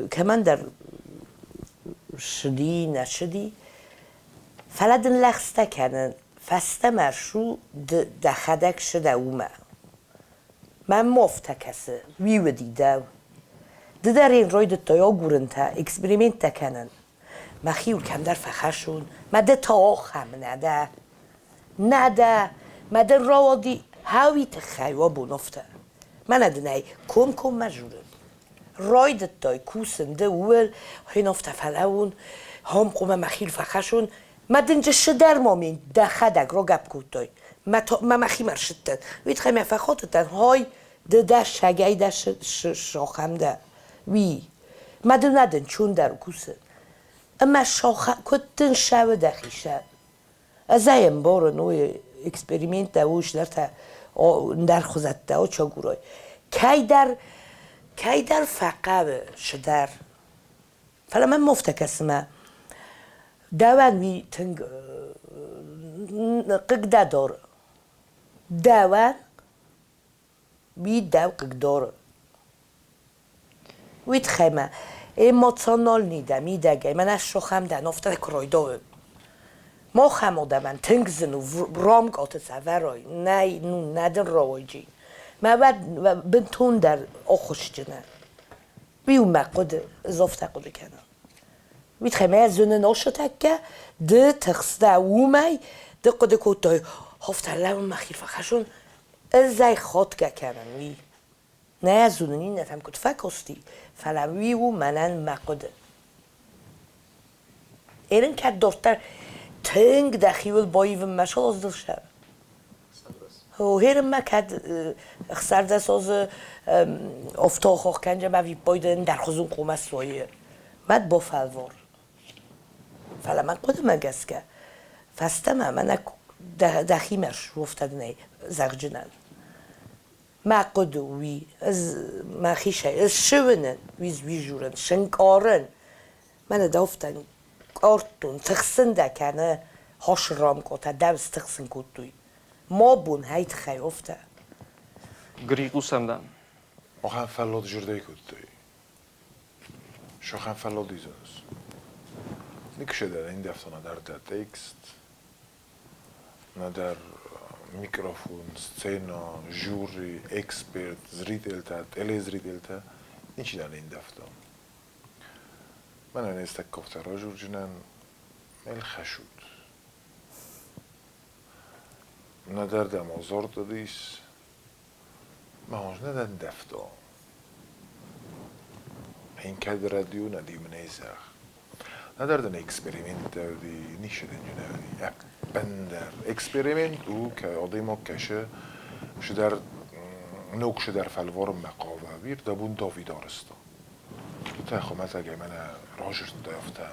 кӕмӕндӕр ссыди, нӕ ссыди, фӕлӕ дын лӕгъстӕ кӕнын, фӕстӕмӕ ссу, ды дӕхӕдӕг ссыдӕ уымӕ. Мӕм мофтӕ кӕсы, уый уыди дӕу. Ды дӕр ын райдыдтай агурынтӕ, эксперименттӕ кӕнын. Мӕхиуыл кӕмдӕр фӕхӕссон, мӕ ды та ахӕм нӕ дӕ. Нӕ дӕ, мӕ дын рауади хауи тыххӕй уӕ бон афтӕ. Мӕнӕ дын ӕй комкоммӕ журын. Райдыдтай кусын ды ууыл, хин афтӕ фӕлӕуун, хомкъумӕ мӕхил фӕхӕссон, мӕ дынджысы дӕр момент дӕхӕдӕг рагӕпп кодтай. Мӕ мӕхимӕ рсыдтӕн. Уый тыххӕй мӕ фӕхатыдтӕн, хай, ды дӕ сагӕй дӕ сахӕм дӕ. Уый. Мӕ дын нӕ дын чун дӕр кусы. Ӕмӕ саха куыд дын сӕуы дӕхи сӕ. Ӕз ӕй ӕмбарын, уый эксперименттӕ, уый ӕндӕртӕ, ӕндӕр хуызӕттӕ, очагурой. Кӕйдӕр, кӕйдӕр фӕхъӕуы цыдӕр. Фӕлӕ мӕм афтӕ кӕсы мӕ. Дӕуӕн уый тынг хъыг дӕ дары. Дӕуӕн уый дӕу хъыгдары. Уый тыххӕй мӕ эмоциональный дӕ мидӕгӕй, мӕнӕ сохӕм дӕн, афтӕ куы райдайын. Махӕм адӕмӕн тынг зын у рамкъаты сӕвӕрой, нӕй, ну, нӕ дын рауайджи. Мӕ уӕд бынтондӕр ӕххуысджын. Уый у мӕ хъуыды, ӕз афтӕ хъуыды кӕнын. Уый тыххӕй мӕ зонын ӕсытӕккӕ, ды тыхстӕ уымӕй, ды хъуыды кодтай, афтӕ лӕууын мӕхи фӕхӕссон, ӕз ӕй хатгӕ кӕнын, уый. Нӕ зонын иннӕтӕм куыд фӕкости, фӕлӕ уый у мӕнӕн мӕ хъуыды. Эрин кӕд дарддӕр тынг дӕхиуыл баивынмӕ саздылсӕ. Херынмӕ кӕд 16 азы офтохох кӕнджӕм ӕвиппайды ӕндӕрхуызон хъомӕ свӕййы. Мад бафӕлвар. Фӕлӕ мӕ хъуыдымӕ гӕсгӕ, фӕстӕмӕ мӕнӕ дӕхимӕ суфтӕд нӕй зӕгъджынӕн. Мӕ хъуыды уый, ӕз мӕхицӕй ӕз ссыуынын, уый уизурын, сынкъарын. Мӕнӕ дӕуфтӕн къордтон, тыхсын дӕ кӕны хосрамкъотӕ дӕу стыхсын кодтой. Ма бон хӕй тыххӕй офтӕ. Грикъусӕм дӕн. Ахӕм фӕллад зӕрдӕй кодтой. Сахӕм фӕллад изынц. Никуы индӕфтон нӕдӕр дӕ текст, нӕдӕр микрофон, сцена, жюри, эксперт, зрительтӕ, телезрительтӕ. Ничи дӕ не ндӕвта. Мӕнӕн естӕг кофтӕ ражурджынӕн ӕлхӕсут. Нӕдӕр дӕм озорд уыдис, мӕ хорз нӕ дӕ ндӕвта. Ин кӕд радио нӕ димнӕй зӕгъ. Нӕдӕр дын эксперименттӕ уыди, ницы дын нӕ уыди. Ӕппындӕр. Эксперимент у, адӕймаг кӕсы цыдӕр ног цыдӕр фӕлварынмӕ хъавы, ӕви рдӕбон Давид арӕзта. Тутӕ хуымӕтӕгӕй мӕнӕ разырдтай афтӕ.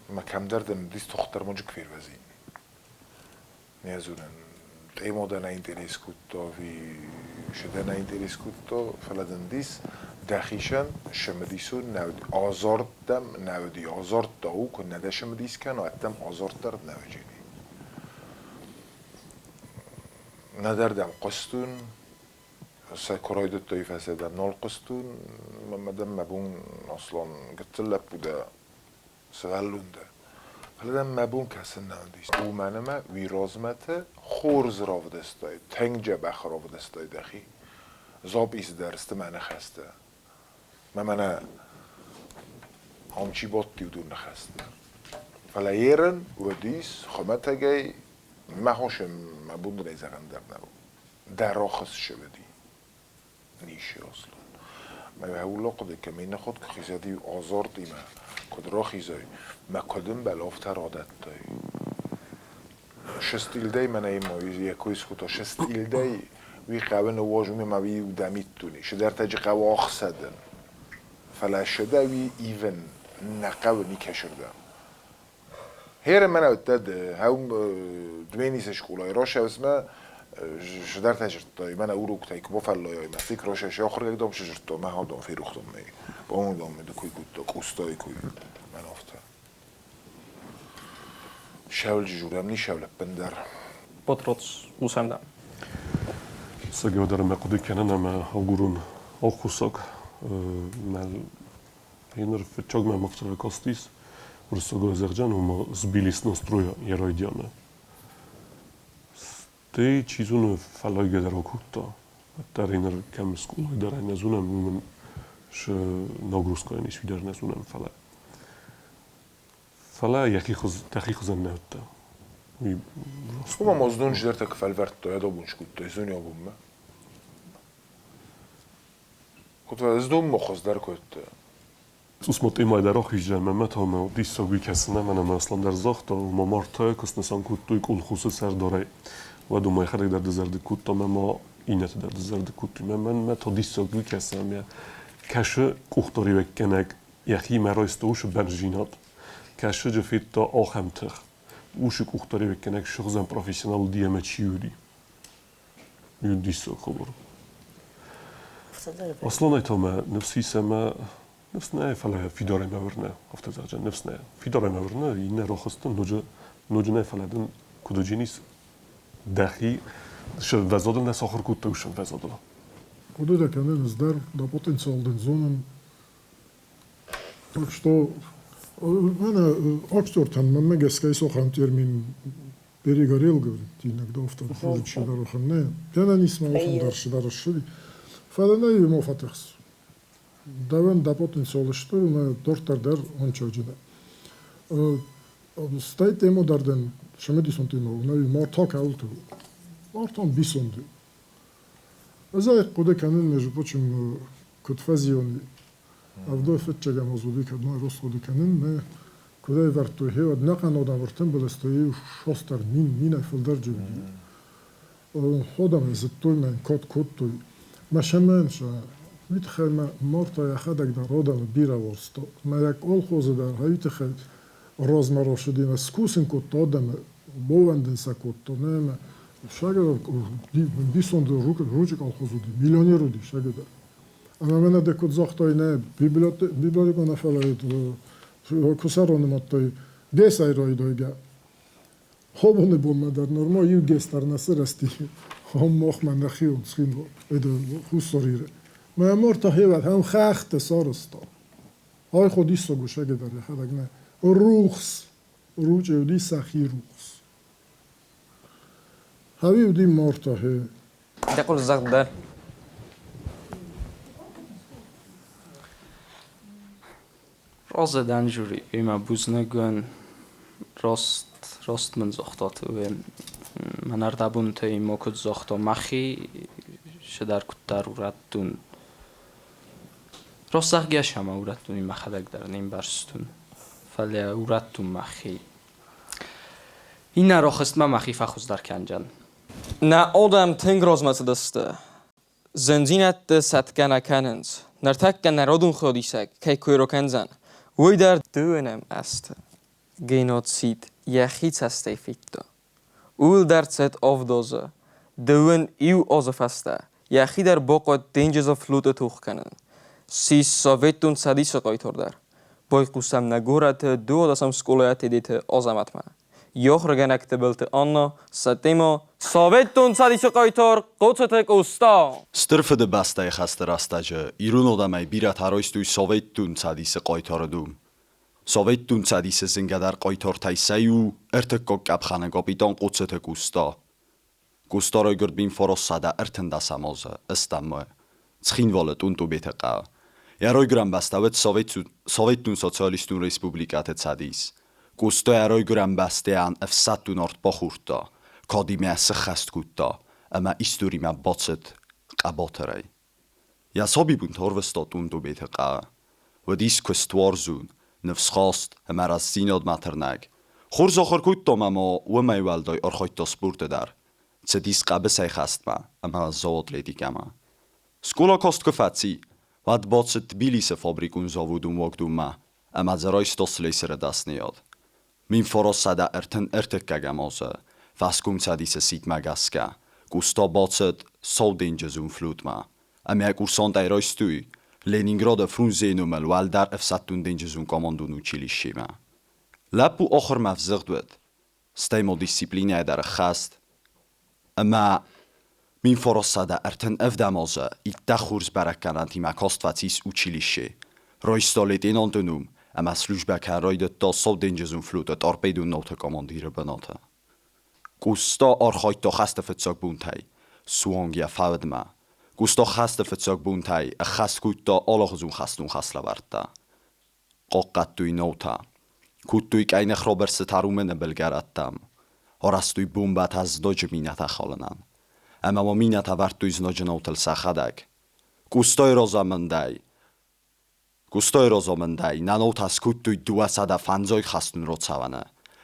Мӕ кӕмдӕр дын уыдис тохтдӕр моджы куы фервӕзин. Не зонын, тъемо дӕ нӕ интерес кодта ӕви шы дӕ нӕ интерес кодта, фӕлӕ дын дис дӕхицӕн цымыдисон нӕ уыди. Азард дӕм нӕ уыди. Азард та у, куы нӕ дӕ цымыдис кӕна, уӕд дӕм азард дӕр нӕ уыди. Нӕдӕр дӕм хъуыстон, сӕ куы райдыдтой фӕсӕдӕм нал хъуыстон, мӕ дӕм мӕ бон Аслан гыццыл лӕппу дӕ, сывӕллон дӕ. Фӕлӕ дӕм мӕ бон кӕсын нӕ уыдис. Уымӕн ӕмӕ уый размӕты хорз равдыстай, тынг дзӕбӕх равдыстай дӕхи. Запис дӕр сты мӕ ныхӕстӕ. Мӕ мӕнӕ ам чи бадти, уыдон ныхӕстӕ. Фӕлӕ ерын уыдис хуымӕтӕгӕй мӕ хосы мӕ бон дын ӕй зӕгъӕн дӕр нӕу. Дӕ рохыс уыди. Ницы Аслан. Мӕ хъуыды кӕм иннӕ хатт куы хизӕди азартимӕ, куыд рахизай, мӕ куыд ӕмбӕл, афтӕ радӕттай. Шестилдӕй мӕнӕ ма йӕ кой скодта, шестилдӕй уый хъӕуы ныууазун ӕмӕ уый удӕмиттуни. Шидӕртӕджы хъӕуы ӕхсӕдын. Фӕлӕ шедӕ уый ивын нӕ хъӕуы никӕсырдӕм. Херы мӕнӕ уыдтӕ ды, хӕу Дменисы скъолайы рашӕвсмӕ шидӕртӕ жырдтай, мӕнӕ уроктӕй куы бафӕллайай, мӕ стик рашӕс ахуыргӕнӕг дам сжырдта, мӕ хадон ферохтон мӕ. Бауындон мӕ ды кой кодта, Къостайы кой, мӕн афтӕ. Шӕвлджы журӕм ни шӕвлӕппӕн дӕр. Потроц усӕм дӕм. Сагеодӕр мӕ хъуыды кӕнын ӕмӕ агурын ӕххуысаг. Мӕ Генер фыццаг мӕм афтӕ ракастис, уырыссагау зӕгъджан, ома сбились настроя йӕ райдианы. Стӕй, чи зоны, фӕллайгӕ дӕр акодта. Уӕддӕр ӕй ныр кӕм скъолайы дӕр ӕй нӕ зонӕм, уымӕн шы нагрузкӕйӕн ис, уый дӕр нӕ зонӕм, фӕлӕ фӕлӕ йӕхи хуыз, дӕхи хуызӕн нӕ уыдта. Уый раст. Уымӕ ма знон чидӕртӕ куы фӕлвӕрдтой, адобон скодтой зониабонмӕ. Куыд знон ма хуыздӕр кодта. Цъус ма тъемайы дӕр ахизӕн, мӕ та мӕ диссаг уый кӕсын ӕмӕ нӕ Аслан дӕр загъта, ома мартӕ куы снысан кодтой колхозы сӕрдарӕй, уӕд уымӕ йӕхӕдӕг дӕр дызӕрдыг кодта ӕмӕ ма иннӕты дӕр дызӕрдыг кодтой. Мӕ мӕнмӕ та диссаг уый кӕсы, ӕмӕ кӕсы къухдариуӕггӕнӕг йӕхимӕ райста уыцы бӕрндзинад. Кӕсӕджы федта ахӕм тых. Уыцы къухдариуӕггӕнӕг сыгъдзӕн профессионал уыди ӕмӕ чи уыди. Иу диссаг хабар. Асланӕй та мӕ ныфс ис ӕмӕ Ныфс нӕ, фӕлӕ фидарӕй мӕ уырны, афтӕ зӕгъджын, ныфс нӕ. Фидарӕй мӕ уырны, иннӕ рохысты ноджы, ноджы нӕ, фӕлӕ дын куыд уыдженис дӕхи сывӕзодыл нӕ сахуыр кодтой сывӕзодыл. Хъуыды дӕ кӕнын ӕз дӕр, дӕ потенциал дын зонын. Так что мӕнӕ актертӕн мӕнмӕ гӕсгӕ ис ахӕм термин перегорел, говорит, иногда автор чидӕр нӕ. Гӕнӕн ис ма ахӕм дӕр чидӕр ссыди. Фӕлӕ нӕ ему фӕтыхс. Дӕуӕн дӕ потенциал сты, мӕ дарддӕр дӕр ончаджы дӕ. Стӕй темо дӕр дӕн цымыдисон тема у, нӕ Марта кӕуылты у. Марта бисонды. Ӕз ӕй хъуыды кӕнын, между прочим, куыд фӕзиони. Авдой фыццӕгӕм аз уыди, кӕд ма рост хъуыды кӕнын, нӕ куыд ӕвӕрдтой, гъе уӕд нӕхъӕн одам ӕртымбыл сты, иу шостар мин, минӕй фылдӕр джы уыди. Одамӕй зыдтой мӕн, код кодтой. Мӕ сӕмӕн сӕ уый тыххӕй мӕ Марта йӕхӕдӕг дӕр одамы бирӕ уарзта. Мӕ йӕ колхозы дӕр уый тыххӕй размӕ рацыди ӕмӕ скусын кодта адӕмы, баууӕндын сӕ кодта. Нӕ ӕмӕ Шагӕ бисонды ручъы колхоз уыди, миллионер уыди Шагӕ дӕр. Ӕмӕ мӕнӕ дӕ куыд загътай, нӕ библиотекон нӕ фӕлӕ куы сӕ ранымадтай, гесӕй райдайгӕ. Хобоны бонмӕ дӕр нырма иу гес дӕр нӕ сырӕзти. Хом махмӕ нӕхион Цхинвал, Хуссар Иры. Мӕ Марта хевӕд ам хӕхты сарӕзта. Ай диссаг у Шагӕ дӕр йӕхӕдӕг нӕ. Рухс, ручъе уыди сӕхи рухс. Хӕви уыди Марта хе. Дӕ хъус загъд дӕр. Разы дӕн жюриимӕ, бузныг раст, раст мын загътат. Мӕн ӕрдӕбонтӕй ма куыд загъта, мӕхи цыдӕр куыддӕр урӕдтон. Раст зӕгъгӕ сӕ урӕдтон мӕхӕдӕг дӕр не мбӕрстон, фӕлӕ урӕдтон мӕхи. Иннӕ рохыстмӕ мӕхи фӕхуыздӕр кӕндзӕн. Нӕ адӕм тынг размӕ цыдысты. Зындзинӕдты сӕтгӕ нӕ кӕнынц. Ныртӕккӕ народон хиодисӕг кӕй кой ракӕндзӕн, уый дӕр дыууынӕм азты геноцид йӕхи цӕстӕй федта. Ууыл дӕр цыд авд азы. Дыууын иу азы фӕстӕ йӕхи дӕр бахъуыд денджызы флоты тох кӕнын. Ссис Советон Цӕдисы хъайтар дӕр. Байхъусӕм нӕ горӕты дыууадӕсӕм скъолайы Тедеты Азӕмӕтмӕ. Йӕ ахуыргӕнӕг Тыбылты Анна, сӕ темӕ Советон Цӕдисы хъайтар Хъоцыты Къоста. Стыр Фыдыбӕстӕйы хӕсты рӕстӕджы ирон адӕмӕй бирӕтӕ райстой Советон Цӕдисы хъайтары ном. Советон Цӕдисы зынгӕдӕр хъайтартӕй сӕ иу ӕртыккаг къӕпхӕны капитан Хъоцыты Къоста. Къоста райгуырд 1913 азы ӕстӕммӕ Цхинвалы Тъунтъубеты хъӕуы. Йӕ райгуырӕн бӕстӕ уыд Советон Социалистон Республикӕты Цӕдис. Къоста йӕ райгуырӕн бӕстӕйӕн ӕфсӕддон арт бахордта, кадимӕ сыххӕст кодта ӕмӕ историмӕ бацыд хъӕбатырӕй. Йӕ сабибонтӕ ӕрвыста Тъунтъубеты хъӕуы. Уыдис куыстуарзон, ныфсхаст ӕмӕ рӕстдзинадмӕ тырнӕг. Хорз ахуыр кодта ӕмӕ ма уымӕй уӕлдай архайдта спорты дӕр. Цыдис хъӕбысӕйхӕстмӕ ӕмӕ зооатлетикӕмӕ. Скъола каст куы фӕци, уӕд бацыд Тбилисы фабрикон заводон уагдонмӕ ӕмӕ дзы райста слесыры дӕсныйад. 1933 азы фӕскомцӕдисы сидтмӕ гӕсгӕ Къоста бацыд Сау денджызон флотмӕ ӕмӕ йӕ курсантӕй райстой Ленинграды Фрунзейы номыл уӕлдӕр ӕфсӕддон-денджызон командон училищемӕ. Лӕппу ахуырмӕ взыгъд уыд, стӕй ма дисциплинӕйӕ дӕр ӕххӕст. Ӕмӕ 1937 азы иттӕг хорз бӕрӕггӕнӕнтимӕ каст фӕцис училище, райста лейтенанты ном ӕмӕ службӕ кӕнын райдыдта Сауденджызон флоты торпедон науты командиры бынаты. Къоста архайдта хӕсты фыццаг бонтӕй суанг йӕ фӕудмӕ. Къоста хӕсты фыццаг бонтӕй ӕххӕст кодта алыгъуызон хӕстон хӕслӕвӕрдтӕ. Хъахъхъӕдтой наутӕ, кодтой къӕйных роберцы Тарумены былгӕрӕттӕм, арӕзтой бомбӕтӕ знаджы минӕтӕ халынӕн. Ӕмӕ ма минӕтӕ ӕвӕрдтой знаджы наутыл сӕхӕдӕг. Къостайы разамындӕй Къостайы разамындӕй нӕ наутӕ скодтой 250 хӕстон рацӕуӕны,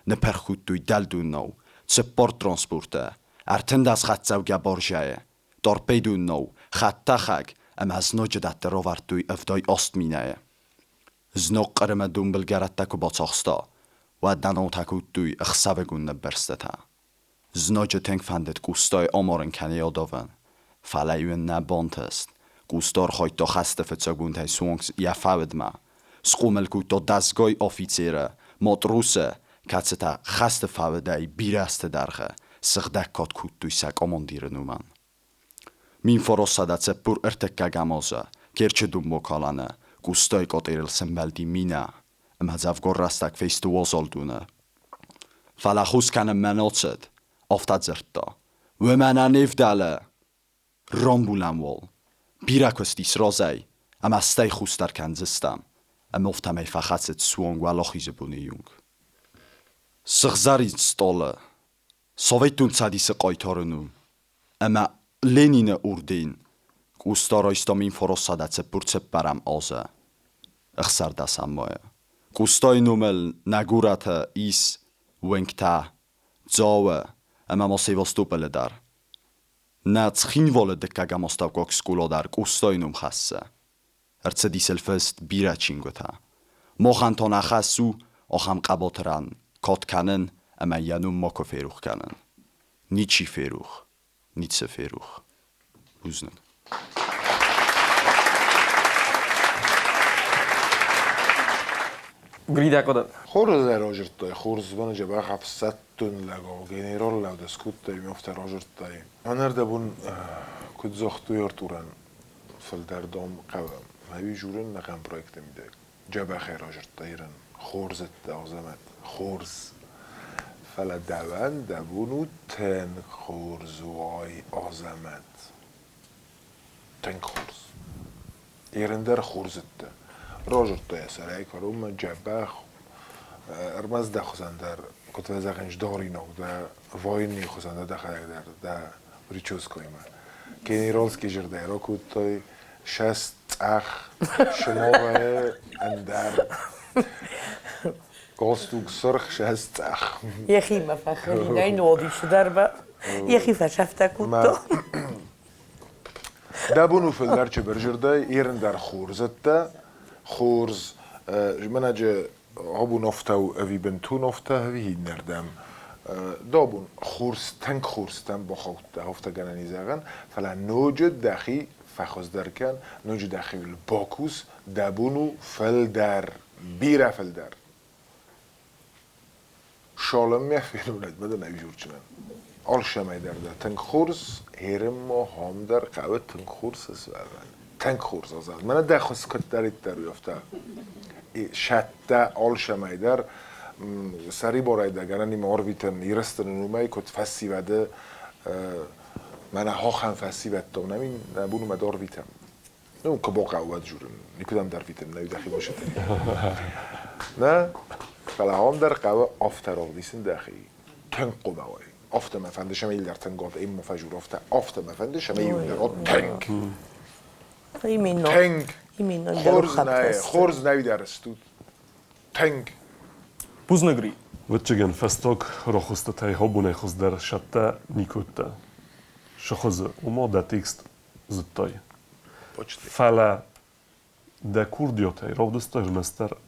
ныппырх кодтой дӕлдон нау, цыппар транспорты, 13 хӕдцӕугӕ баржӕйы, торпедон нау, хӕдтӕхӕг ӕмӕ знаджы дӕтты равӕрдтой 78 минӕйы. Знаг Хъырымы донбылгӕрӕттӕ куы бацахста, уӕд нӕ наутӕ кодтой ӕхсӕвыгон ныббырстытӕ. Знаджы тынг фӕндыд Къостайы амарын кӕнӕ адавын, фӕлӕ-иу ын нӕ бантыст. Къусто архайдта хӕсты фыццаг бонтӕй суанг йӕ фӕудмӕ. Схъомыл кодта дӕсгай афицеры, матросы, кӕцытӕ хӕсты фӕудӕй бирӕ азты дӕргъы сыгъдӕг кад кодтой сӕ командиры номӕн. 1943 азы Керчы донбакӕлӕны Къостайы къотъерыл сӕмбӕлди минӕ ӕмӕ дзӕвгар рӕстӕг фесты уазал доны. Фӕлӕ хос кӕнынмӕ нӕ цыд, афтӕ дзырдта: «Уымӕ нӕ не вдӕлы! Рамбулӕм уал. Бирӕ куыст ис разӕй, ӕмӕ стӕй хусдӕр кӕндзыстӕм, ӕмӕ афтӕмӕй фӕхӕцыд суанг Уӕлахизы боны онг. Сыгъзӕрин стъолы Советон Цӕдисы хъайтары ном ӕмӕ Ленины орден Къоста райста 1944 азы 16 майы. Къостайы номыл нӕ горӕты ис уынгтӕ, Дзауы ӕмӕ ма Севастополы дӕр. Нӕ Цхинвалы дыккӕгӕм астӕуккаг скъола дӕр Къостайы ном хӕссы. Ӕрцыдис ыл фыст бирӕ чингуытӕ. Махӕн та нӕ хӕс у ахӕм хъӕбатырӕн кад кӕнын ӕмӕ йӕ ном макуы ферох кӕнын. Ничи ферох, ницы ферох. Бузныг. Грида кодат. Хорз ӕрожырдтай, хорз мӕнӕ дзӕбӕх ӕфсӕддон лӕгау, генерал лӕудӕ скодтай, ме афтӕ рожырдтай. Мӕнӕрдӕбон куыд загътой Артурӕн, фылдӕр дам хъӕуы. Ӕви журын нӕхъӕн проекты мидӕг. Дзӕбӕхӕй рожырдта Ирӕн. Хорз ӕддӕ Азӕмӕт, хорз. Фӕлӕ дӕуӕн дӕ бон у тынг хорз уай, Азӕмӕт. Тынг хорз. Ерын дӕр хорз уыдтӕ. Рожырдта йӕ сӕрӕй кӕронмӕ дзӕбӕх. Ӕрмӕст дӕ хуызӕн дӕр, куыд фӕзӕгъынц, даринаг дӕ, военный хуызӕн дӕ дӕхӕдӕг дӕр дӕ прическӕимӕ. Генералский зӕрдӕ ракодтай, сӕс цъӕх сымовӕйы ӕндӕр. Галстук сырх, сӕс цъӕх. Йӕхимӕ фӕхӕринӕй нодисы дӕр ба. Йӕхи фӕсӕфтӕ кодта. Дӕ бон у фылдӕр чыбырзырдӕй, ерын дӕр хорзӕттӕ, хорз, мӕнӕджы абон афтӕ у ӕви бынтон афтӕ, ӕви иннӕрдӕм. Дӕ бон хорз, тынг хорзтӕм бахаудта, афтӕ гӕнӕн и зӕгъӕн, фӕлӕ ноджы дӕхи фӕхуыздӕр кӕн, ноджы дӕхиуыл бакус, дӕ бон у фылдӕр, бирӕ фылдӕр. Шалыммӕ фенунӕд дӕ ӕвзурджынӕн. Алцӕмӕй дӕр дӕ тынг хорз, ерынмӕ хом дӕр хъӕуы тынг хорз ысуӕвӕн. Тынг хорз азал. Мӕнӕ дӕ хуыз куыддӕриддӕр у, афтӕ. Сӕттӕ алцӕмӕй дӕр сӕрибарӕй дӕ гӕнӕнимӕ арвитын Ирыстоны номӕй, куыд фӕсивӕды, мӕнӕ хохӕн фӕсивӕдтон, нӕ мин нӕ бонмӕ дӕр арвитӕм. Ну, куы бахъӕуы, уӕд журын. Никуыдӕм дӕр витын нӕ дӕхи мысыты. Нӕ, фӕлӕ ам дӕр хъӕуы афтӕ равдисын дӕхи. Тынг хъуымӕ Афтӕ мӕ фӕнды, сӕмӕ дӕр тынг от, имма фӕжур афтӕ. Афтӕ мӕ фӕнды, сӕмӕ иу дӕр от тынг. Тынг. Хорз нӕ, хорз нӕ дӕр стут. Тынг. Бузныг, Вӕццӕгӕн, фӕстаг рохустытӕй хобунӕй хуыздӕр сӕттӕ никодта. Сыхуызы, ома дӕ текст зыдтай. Фӕлӕ дӕ курдиатӕй равдыстай ӕрмӕстдӕр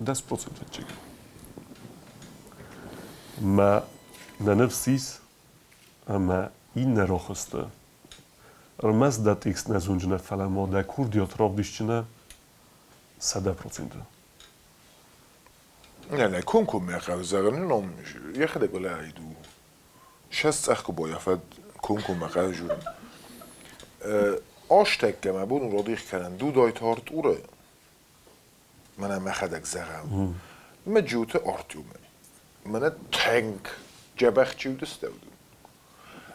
10% вӕццӕгӕн. Мӕ нӕ ныфс ис, ӕмӕ иннӕ рохысты ӕрмӕст дӕ текст нӕ зонджынӕ, фӕлӕ ма дӕ курдиат равдисджынӕ 100%. Не, нӕ комкоммӕ хъӕуы зӕгъын, ном йӕхӕдӕг уӕлӕ у. Сӕс цъӕх куы байафӕд комкоммӕ хъӕуы журын. Азтӕккӕ мӕ бон у радих кӕнын Дудайты Артуры, мӕнӕ мӕхӕдӕг зӕгъӕм, мӕ Джиоты Артемы. Мӕнӕ тынг дзӕбӕх чи уыдысты, уыдон.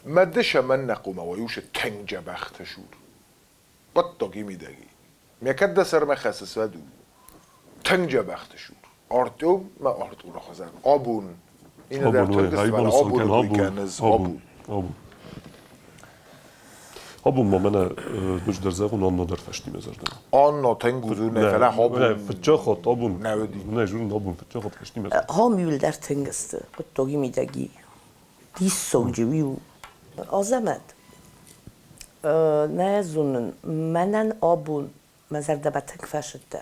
Мӕ дысӕ мӕн нӕ хъумӕ уа иусы тынг дзӕбӕхтӕ сур. Хъуыддаги мидӕги. Ме кӕд дӕ сӕрмӕ хӕссыс, уӕд у. Тынг дзӕбӕхты сур. Артем мӕ Артуры хуызӕн. Абон. Иннӕ дӕр тынг фӕлӕ абоны кой кӕныс. Абон. Абон. Абон ма мӕнӕ ноджыдӕр зӕгъон, Анна дӕр фӕсти мӕ зӕрдӕмӕ. Анна тынг у, нӕ фӕлӕ абон. Фыццаг хатт абон. Нӕ уыди. Нӕ зонын, абон фыццаг хатт фӕсти мӕ зӕрдӕмӕ. Хом иуылдӕр тынг сты хъуыддаги мидӕги. Диссаджы иу Азӕмӕт, нӕ зонын, мӕнӕн абон мӕ зӕрдӕмӕ тынг фӕсыдтӕ.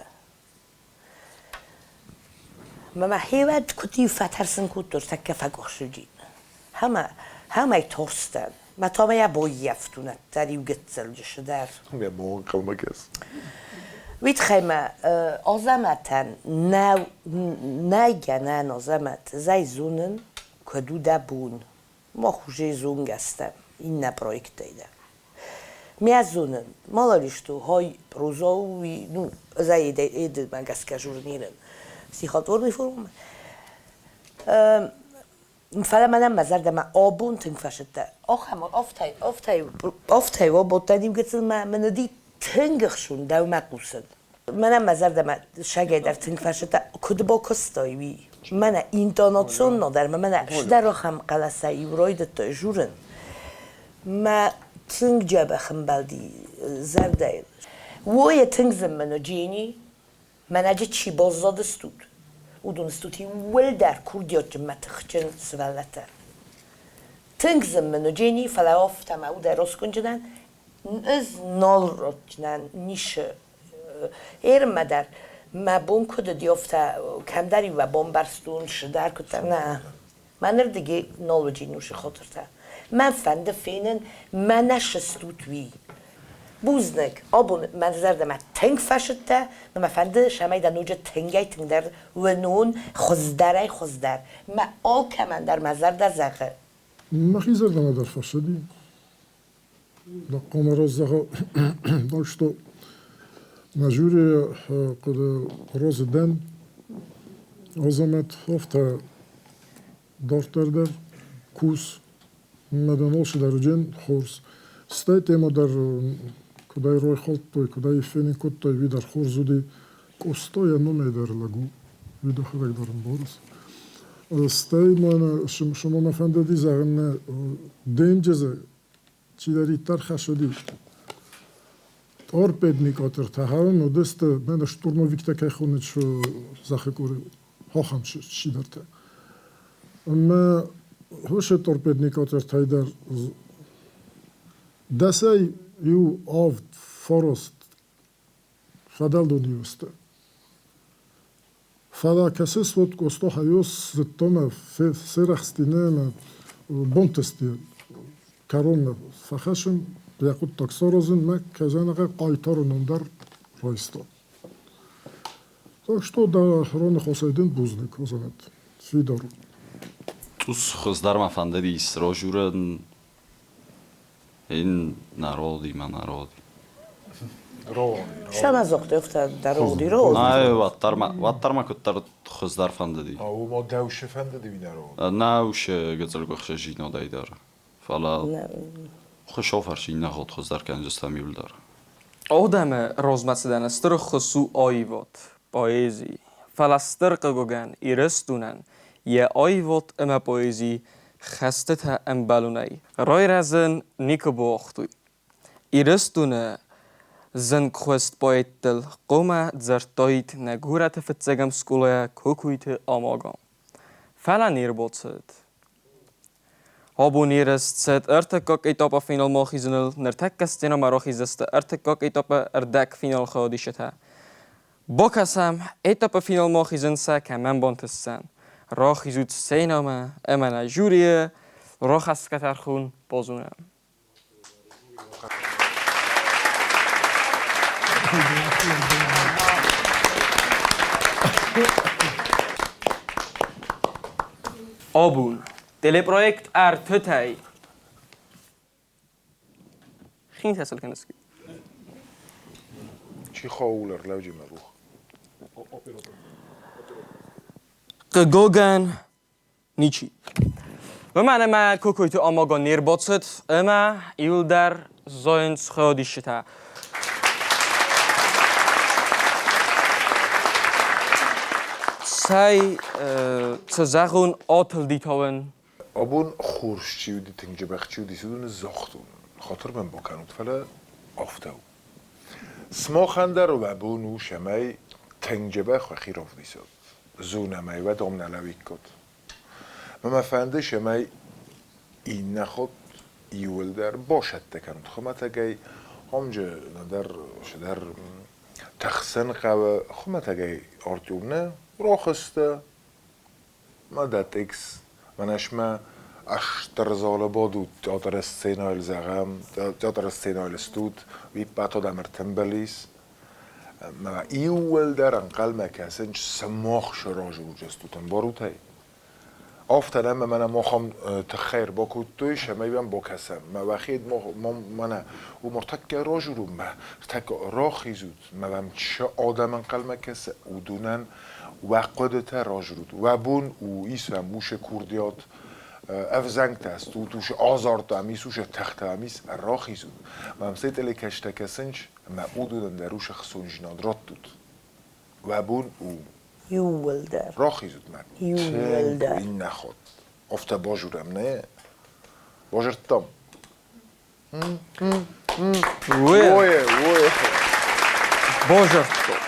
Мӕ мӕхи уӕд куыд-иу фӕтӕрсын кодтон, тӕккӕ фӕкъуыхсыди. Хӕмӕй тарстӕн. Мӕ та мӕ йӕ баййӕфтон ӕддӕр иу гыццыл дӕр. Мӕ бон ӕнхъӕлмӕ кӕс. Уый тыххӕй мӕ Азӕмӕтӕн нӕ нӕй гӕнӕн Азӕмӕт, ӕз ӕй зонын, куыд у дӕ бон. Мах уже зонгӕ стӕм иннӕ проекттӕй дӕр. Мӕ зонын, мало ли что, хай проза у, ну, ӕз ӕй эдмӕ гӕсгӕ журнирын стихотворный форма. Фӕлӕ мӕнӕн мӕ зӕрдӕмӕ абон тынг фӕсыдтӕ. Ахӕм афтӕ абадтӕн иу гыццыл мӕ мын уыди тынг ӕхсон дӕумӕ хъусын. Мӕнӕн мӕ зӕрдӕмӕ сагӕй дӕр тынг фӕсыдтӕ, куыд бакуыстай, уый. Мӕнӕ интонационно дӕр мӕ мӕнӕ стӕр ахӕм хъӕлӕсӕй иу райдыдтай журын. Мӕ тынг дзӕбӕх ӕмбӕлди зӕрдӕйыл. Уойы тынг зын мын у, Джени, Мӕнӕ чи баззадыстут, уыдон стут иууылдӕр курдиатджын мӕ тыхджын сывӕллӕттӕ. Тынг зын мын у, Джени, фӕлӕ афтӕ мӕ удӕй роскъуынджынӕн ӕз нал ротджынӕн ницы ерынмӕ дӕр. Мӕ бон куыд уыди, афтӕ кӕмдӕр-иу мӕ бамбӕрстон, цыдӕр куыддӕр. Нӕ, мӕнырдыги нал уыди нусы хатыртӕ. Мӕн фӕнды фенын, мӕнӕ сыстут, уый. Бузныг, абон мӕ зӕрдӕмӕ тынг фӕсыдтӕ, мӕ фӕнды, цӕмӕй дӕ ноджы тынгӕй-тынгдӕр уынон, хуыздӕрӕй-хуыздӕр. Мӕ алкӕмӕн дӕр мӕ зӕрдӕ зӕгъы. Мӕхи зӕрдӕмӕ дӕр фӕсыди. Хъуамӕ зӕгъы, так что на жюри хъуыды разы дӕн. Азӕмӕт афтӕ дарддӕр дӕр кус. Мӕ алцыдӕр уыдзӕн хорз. Стӕй темӕ дӕр куыд ӕй райхӕлдтой, куыд ӕй фенын кодтой, уый дӕр хорз уыди. Къоста йӕ номӕй дӕр лӕг у, уый дӕхӕдӕг дӕр ӕмбарыс. Стӕй мӕнӕ мӕ фӕндыди зӕгъын, нӕ денджызы чидӕриддӕр хӕс уыди. Торпедникъотыртӕ хауын уыдысты, мӕнӕ штурмовиктӕ кӕй хонынц зӕххы къоры хохӕн чидӕртӕ. Ӕмӕ уыцы торпедникъотыртӕй дӕр дӕсӕй иу авд фараст фӕдӕлдон сты. Фӕлӕ кӕсыс, вот Къоста хайос зыдта мӕ ферӕхсти нӕ ӕмӕ бантысти кӕронмӕ фӕхӕссын, йӕ хъуыддаг саразын мӕ кӕзӕнӕгӕ хъайтары ном дӕр райста. Так что дӕ раныхасӕй дын бузныг, Азӕмӕт. Фидар у. Цъус хуыздӕр мӕ фӕндыдис рожурӕн ин народи ма народи. Сӕмӕ афтӕ дароди роди. Нӕ, уӕддӕр ма куыддӕр хуыздӕр фӕндыди. Уымӕ дӕусы фӕндыди уый народ? Нӕ усы гыццыл къухсӕ дӕр. Фӕлӕ хуысофарс иннӕ хот хуыздӕр кӕнджыстӕм иуылдӕр. Адӕмы размӕцыдӕн стыр ӕххуыс у аивад, поэзи. Фӕлӕ стыр хъыгагӕн, Ирыстонӕн йӕ аивад ӕмӕ поэзи хӕстытӕ ӕмбӕлынӕй райрӕзын никуы бауагътой. Ирыстоны зынгхуыст поэттыл хъуамӕ дзырдтаид нӕ горӕты фыццӕгӕм скъолайӕ Кокойты Амага. Фӕлӕ не рбацыд. Абон ерыс цыд ӕртыккаг этапы финалмӕ ахизыныл, ныртӕккӕ сценӕмӕ рахиздзысты ӕртыккаг этапы ӕрдӕгфиналы хайадисджытӕ. Бакӕсӕм, этапы финалмӕ ахизын сӕ кӕмӕн бантысдзӕн. Рахизут сценӕмӕ ӕмӕ нӕ жюрийы рахӕсгӕ тӕрхон базонӕм. Абон телепроект ӕртытӕй хин тӕсыл кӕныс. Чи хоулер лӕуджи мӕ рух. Хъыгагӕн, ничи. Уымӕн ӕмӕ Кокойты Амага не рбацыд ӕмӕ иуылдӕр зайынц хайадисджытӕ. Цӕй, цы зӕгъон, атылди тауын. Абон хорз чи уыди, тынг дзӕбӕх чи уыди, уыдоны загътон. Хатыр мын бакӕнут, фӕлӕ афтӕ у. Сымахӕн дӕр уӕ бон у, цӕмӕй тынг дзӕбӕх уӕхи равдисат. Зонӕм ӕй, уӕд ам нӕ лӕууиккат. Мӕ фӕнды, цӕмӕй иннӕ хатт иууылдӕр басӕттӕ кӕнут хуымӕтӕгӕй, амджы нӕдӕр цыдӕр тыхсын хъӕуы, хуымӕтӕгӕй Артем нӕ рахызтӕ, ма дӕ текст, мӕнӕ мӕ Стыр залы бадут, театры сценӕйыл зӕгъӕм, театры сценӕйыл стут, уый ӕппӕт адӕм ӕртымбыл ис. Мӕ иууылдӕр ӕнхъӕлмӕ кӕсынц, сымах саразут ӕмбарут ӕй? Афтӕ нӕ мӕнӕ махӕн тыххӕй ӕрбакодтой, цӕмӕй уӕм бакӕсӕм. Мӕ уӕхи мӕнӕ уым ӕртӕккӕ разурут, мӕ ӕртӕккӕ рахизут, мӕ уӕм цы адӕм ӕнхъӕлмӕ кӕсы, уыдонӕн уӕ хъуыдытӕ разурут. Уӕ бон у ис уӕм уыцы курдиат, ӕвзӕнгтӕ стут, уыцы азарт ӕм ис, уыцы тыхтӕ ӕм ис, рахизут. Мӕм сӕ телекӕстӕ кӕсынц, ӕмӕ уыдонӕн дӕр уыцы хцондзинад раттут. Уӕ бон у. Иууылдӕр. Рахизут мӕ. Иууылдӕр. Иннӕ хатт. Афтӕ базурӕм, нӕ? Базырдтам. Ое, ое. Бозырдтон.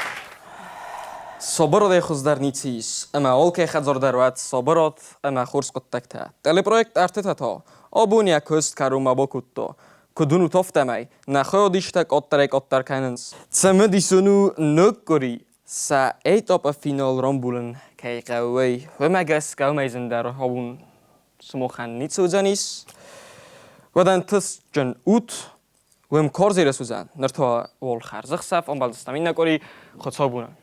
Собородӕй хуыздӕр ницы ис, ӕмӕ алкӕй хӕдзар дӕр уӕд собород ӕмӕ хорз хъуыддӕгтӕ. Телепроект ӕртытӕ та абон йӕ куыст кӕронмӕ бакодта. Куыд уынут, афтӕмӕй нӕ хайадисджытӕ къаддӕрӕй-къаддӕр кӕнынц. Цымыдисон у ног къуыри сӕ этапы финал рамбулын кӕй хъӕуы, уый. Уымӕ гӕсгӕ уымӕй зындӕр абон сымахӕн ницы уыдзӕнис. Уӕд ӕнтыстджын ут, уым хорз ерыс уыдзӕн. Ныр та уал хӕрзӕхсӕв, ӕмбӕлдзыстӕм иннӕ къуыри Хуыцаубонӕн.